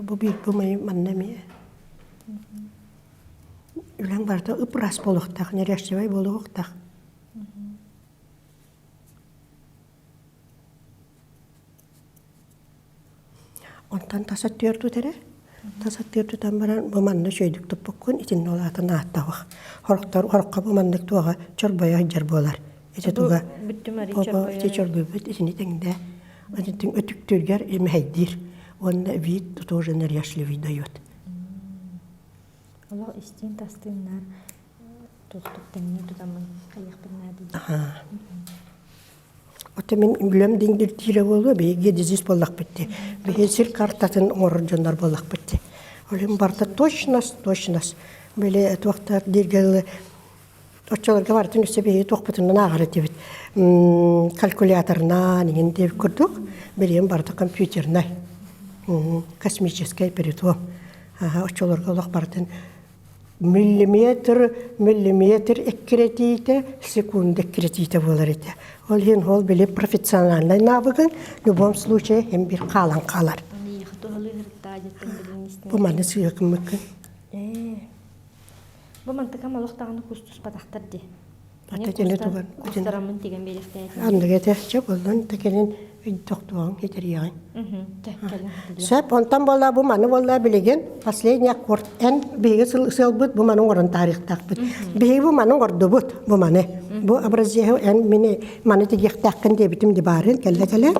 Speaker 2: Бу биир бу манна эмиэ. Үлэҥ барыта ып-ыраас буолуохтаах, неряшчевай буолуохтаах. Онтон тас өттүгэр тут эрэ, тас өттүгэр тутан баран бу манна үчүгэйдик туппуккун итиннэ ол аата нааттаах. Сорохтор сороххо бу маннык туоҕа чорбойо сылдьар буолар. Ити туга ити чорбойбут итини тэҥдэ итинтиҥ өтүктүүргэр мэһэйдиир уонна вид тоже неряшливый дает.
Speaker 1: Олох истиин тастыыннар туохтук тэҥнии тутаммын хайыахпын наада
Speaker 2: Оттон мин үлэм диҥдиртиирэ буолуо, биһиги геодезист буоллахпыт дии. Биһиги сир картатын оҥорор дьоннор буоллахпыт дии. Ол иһин барыта точность, точность. Били туохтар дииргэ дылы оччолорго барытын өссө биһиги туохпутунан ааҕар этибит. Калькуляторынан иҥин диэбит курдук. Билигин барыта компьютернай. Космическай притом. Оччолорго олох барытын миллиметр миллиметр эккирэтиитэ секунда эккирэтиитэ буолар этэ. Ол иһин ол били профессиональнай навыгын в любом случае им бир хаалан хаалар. Бу маны сыакыммыккын.
Speaker 1: Бу мантыкам олох даҕаны кустуспатахтар дии.
Speaker 2: Ата тени туган.
Speaker 1: Кустараммын тигэн биэриэхтээтим.
Speaker 2: Анныга этэ, чэ боллон та кэлин өйдөхтуоҕун китэриэҕин. Сөп, онтон буолла бу маны буолла билигин последний аккорд эн биһиги сыалбыт бу маны оҥорон таарыахтаахпыт. Биһиги бу маны оҥордубут бу маны. Бу образеһы эн мини маны тигиэхтээххин диэбитим ди баарын кэллэ кэлэ.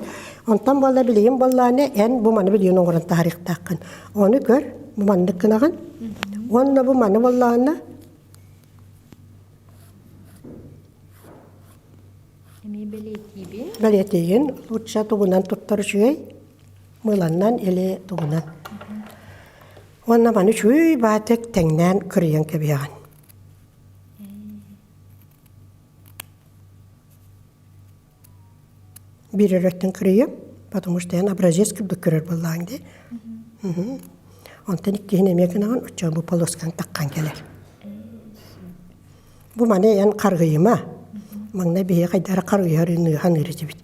Speaker 2: Онтон буолла билигин буоллааны эн бу маны билигин оҥорон таарыахтааххын. Ону көр, бу маннык гынаҕын. Уонна бу маны буоллаҕына
Speaker 1: Эмиэ бэлиэтиибин.
Speaker 2: Бэлиэтиигин лучше тугунан туттар үчүгэй мыланнан или тугунан. Уонна маны үчүгэй баатык тэҥнээн кырыйан кэбиһэҕин. Биир өрөттөн кырыйым, потому что эн образец курдук көрөр буоллаҕыҥ дии. Онтон иккиһин эмиэ гынаҕын, оччоҕо бу полоскаҥ таххан кэлэр. Бу маны эн харгыйыма. Маҥнай биһиги хайдары харгыйар ыныыхан этибит.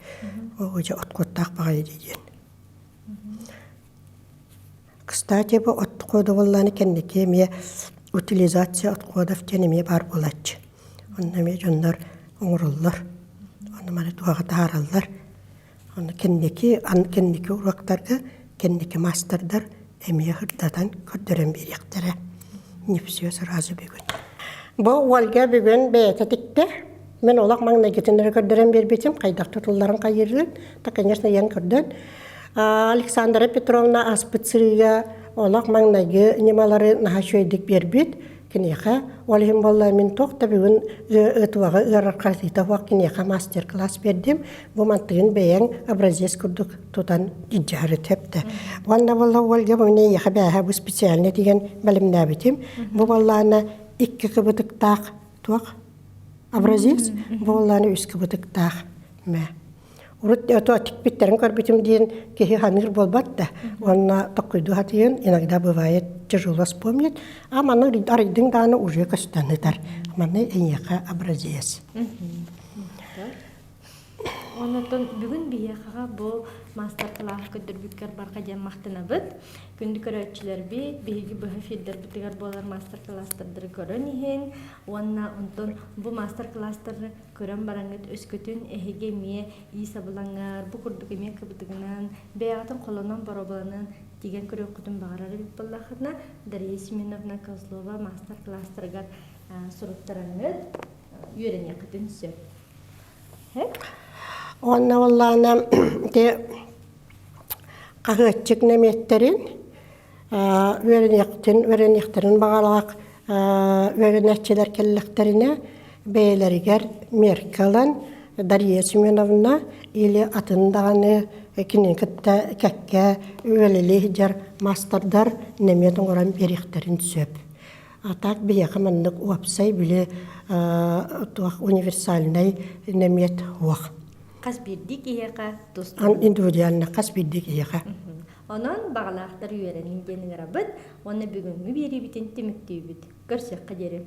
Speaker 2: Оо, дьэ откуоттаах баҕайы дии диэн. Кстати, бу отхода буоллааны кэнники эмиэ утилизация отходов диэн эмиэ баар буолааччы. Онно эмиэ дьоннор оҥороллор. Ону маны туһаҕа таһаараллар. Ону кэнники, кэнники уруоктарга кэнники маастардар эмиэ сырдатан көрдөрөн биэриэхтэрэ. Не все сразу бүгүн. Бу Ольга бүгүн бэйэтэ тиктэ. Мин олох маҥнайгытын эрэ көрдөрөн биэрбитим, хайдах тутулларын хайыырын, да, конечно, ийэн көрдөн. Александра Петровна аспыт сырыыга олох маҥнайгы ньымалары наһаа үчүгэйдик биэрбит. Киниэхэ ол иһин буолла мин туох да бүгүн ытуаҕы ыарырҕатыыта суох киниэхэ мастер-класс биэрдим. Бу мантыгын бэйэҥ образец курдук тутан илдьэһэр өтөптө. Уонна буолла Ольга бу эйиэхэ бээһэ бу специально тигэн бэлэмнээбитим. Бу буоллаана икки кыбытыктаах туох образец буоллаана үс кыбытыктаах мэ. Урут ото тикпиттэрин көрбүтүм диэн киһи ханыыр буолбат да. Уонна токкуйду хатыйын иногда бывает. тяжело вспомнить. А маны арыйдыҥ даҕаны уже көстөн ытар. Маны эйиэхэ образец.
Speaker 1: Онотон бүгүн биһиэхэҕэ бу маастар-кылаас көрдөрбүккэр барҕа диэн махтанабыт. Күндү көрөөччүлэрбит, биһиги быһа эфирдэрбитигэр буолар маастар-кылаастардары көрөн иһин уонна онтон бу маастар-кылаастары көрөн бараҥҥыт өскөтүн эһиги эмиэ иис абылаҥар бу курдук эмиэ кыбытыгынан бэйэҕитин холонон боруобаланан тигэн көрүөххүтүн баҕарар эбит буоллаххытына Дария Семеновна Козлова маастар-кылаастарыгар суруттараҥҥыт үөрэниэххитин сөп.
Speaker 2: Уонна буоллаҕына ити хаһыаччык нэмиэттэрин үөрэниэхтин үөрэниэхтэрин баҕалаах үөрэнээччилэр кэллэхтэринэ бэйэлэригэр мерка ылан Дария Семеновна или атын даҕаны кинини кытта кэккэ үлэлии сылдьар маастардар нэмиэт оҥорон биэриэхтэрин сөп. А так биһиэхэ маннык уопсай били туох универсальнай нэмиэт суох.
Speaker 1: Хас биирдии киһиэхэ тус
Speaker 2: Индивидуально хас биирдии киһиэхэ.
Speaker 1: Онон баҕалаахтар үөрэниҥ диэн ыҥырабыт уонна бүгүҥҥү биэриибитин түмүктүүбүт. Көрсүөххэ диэри.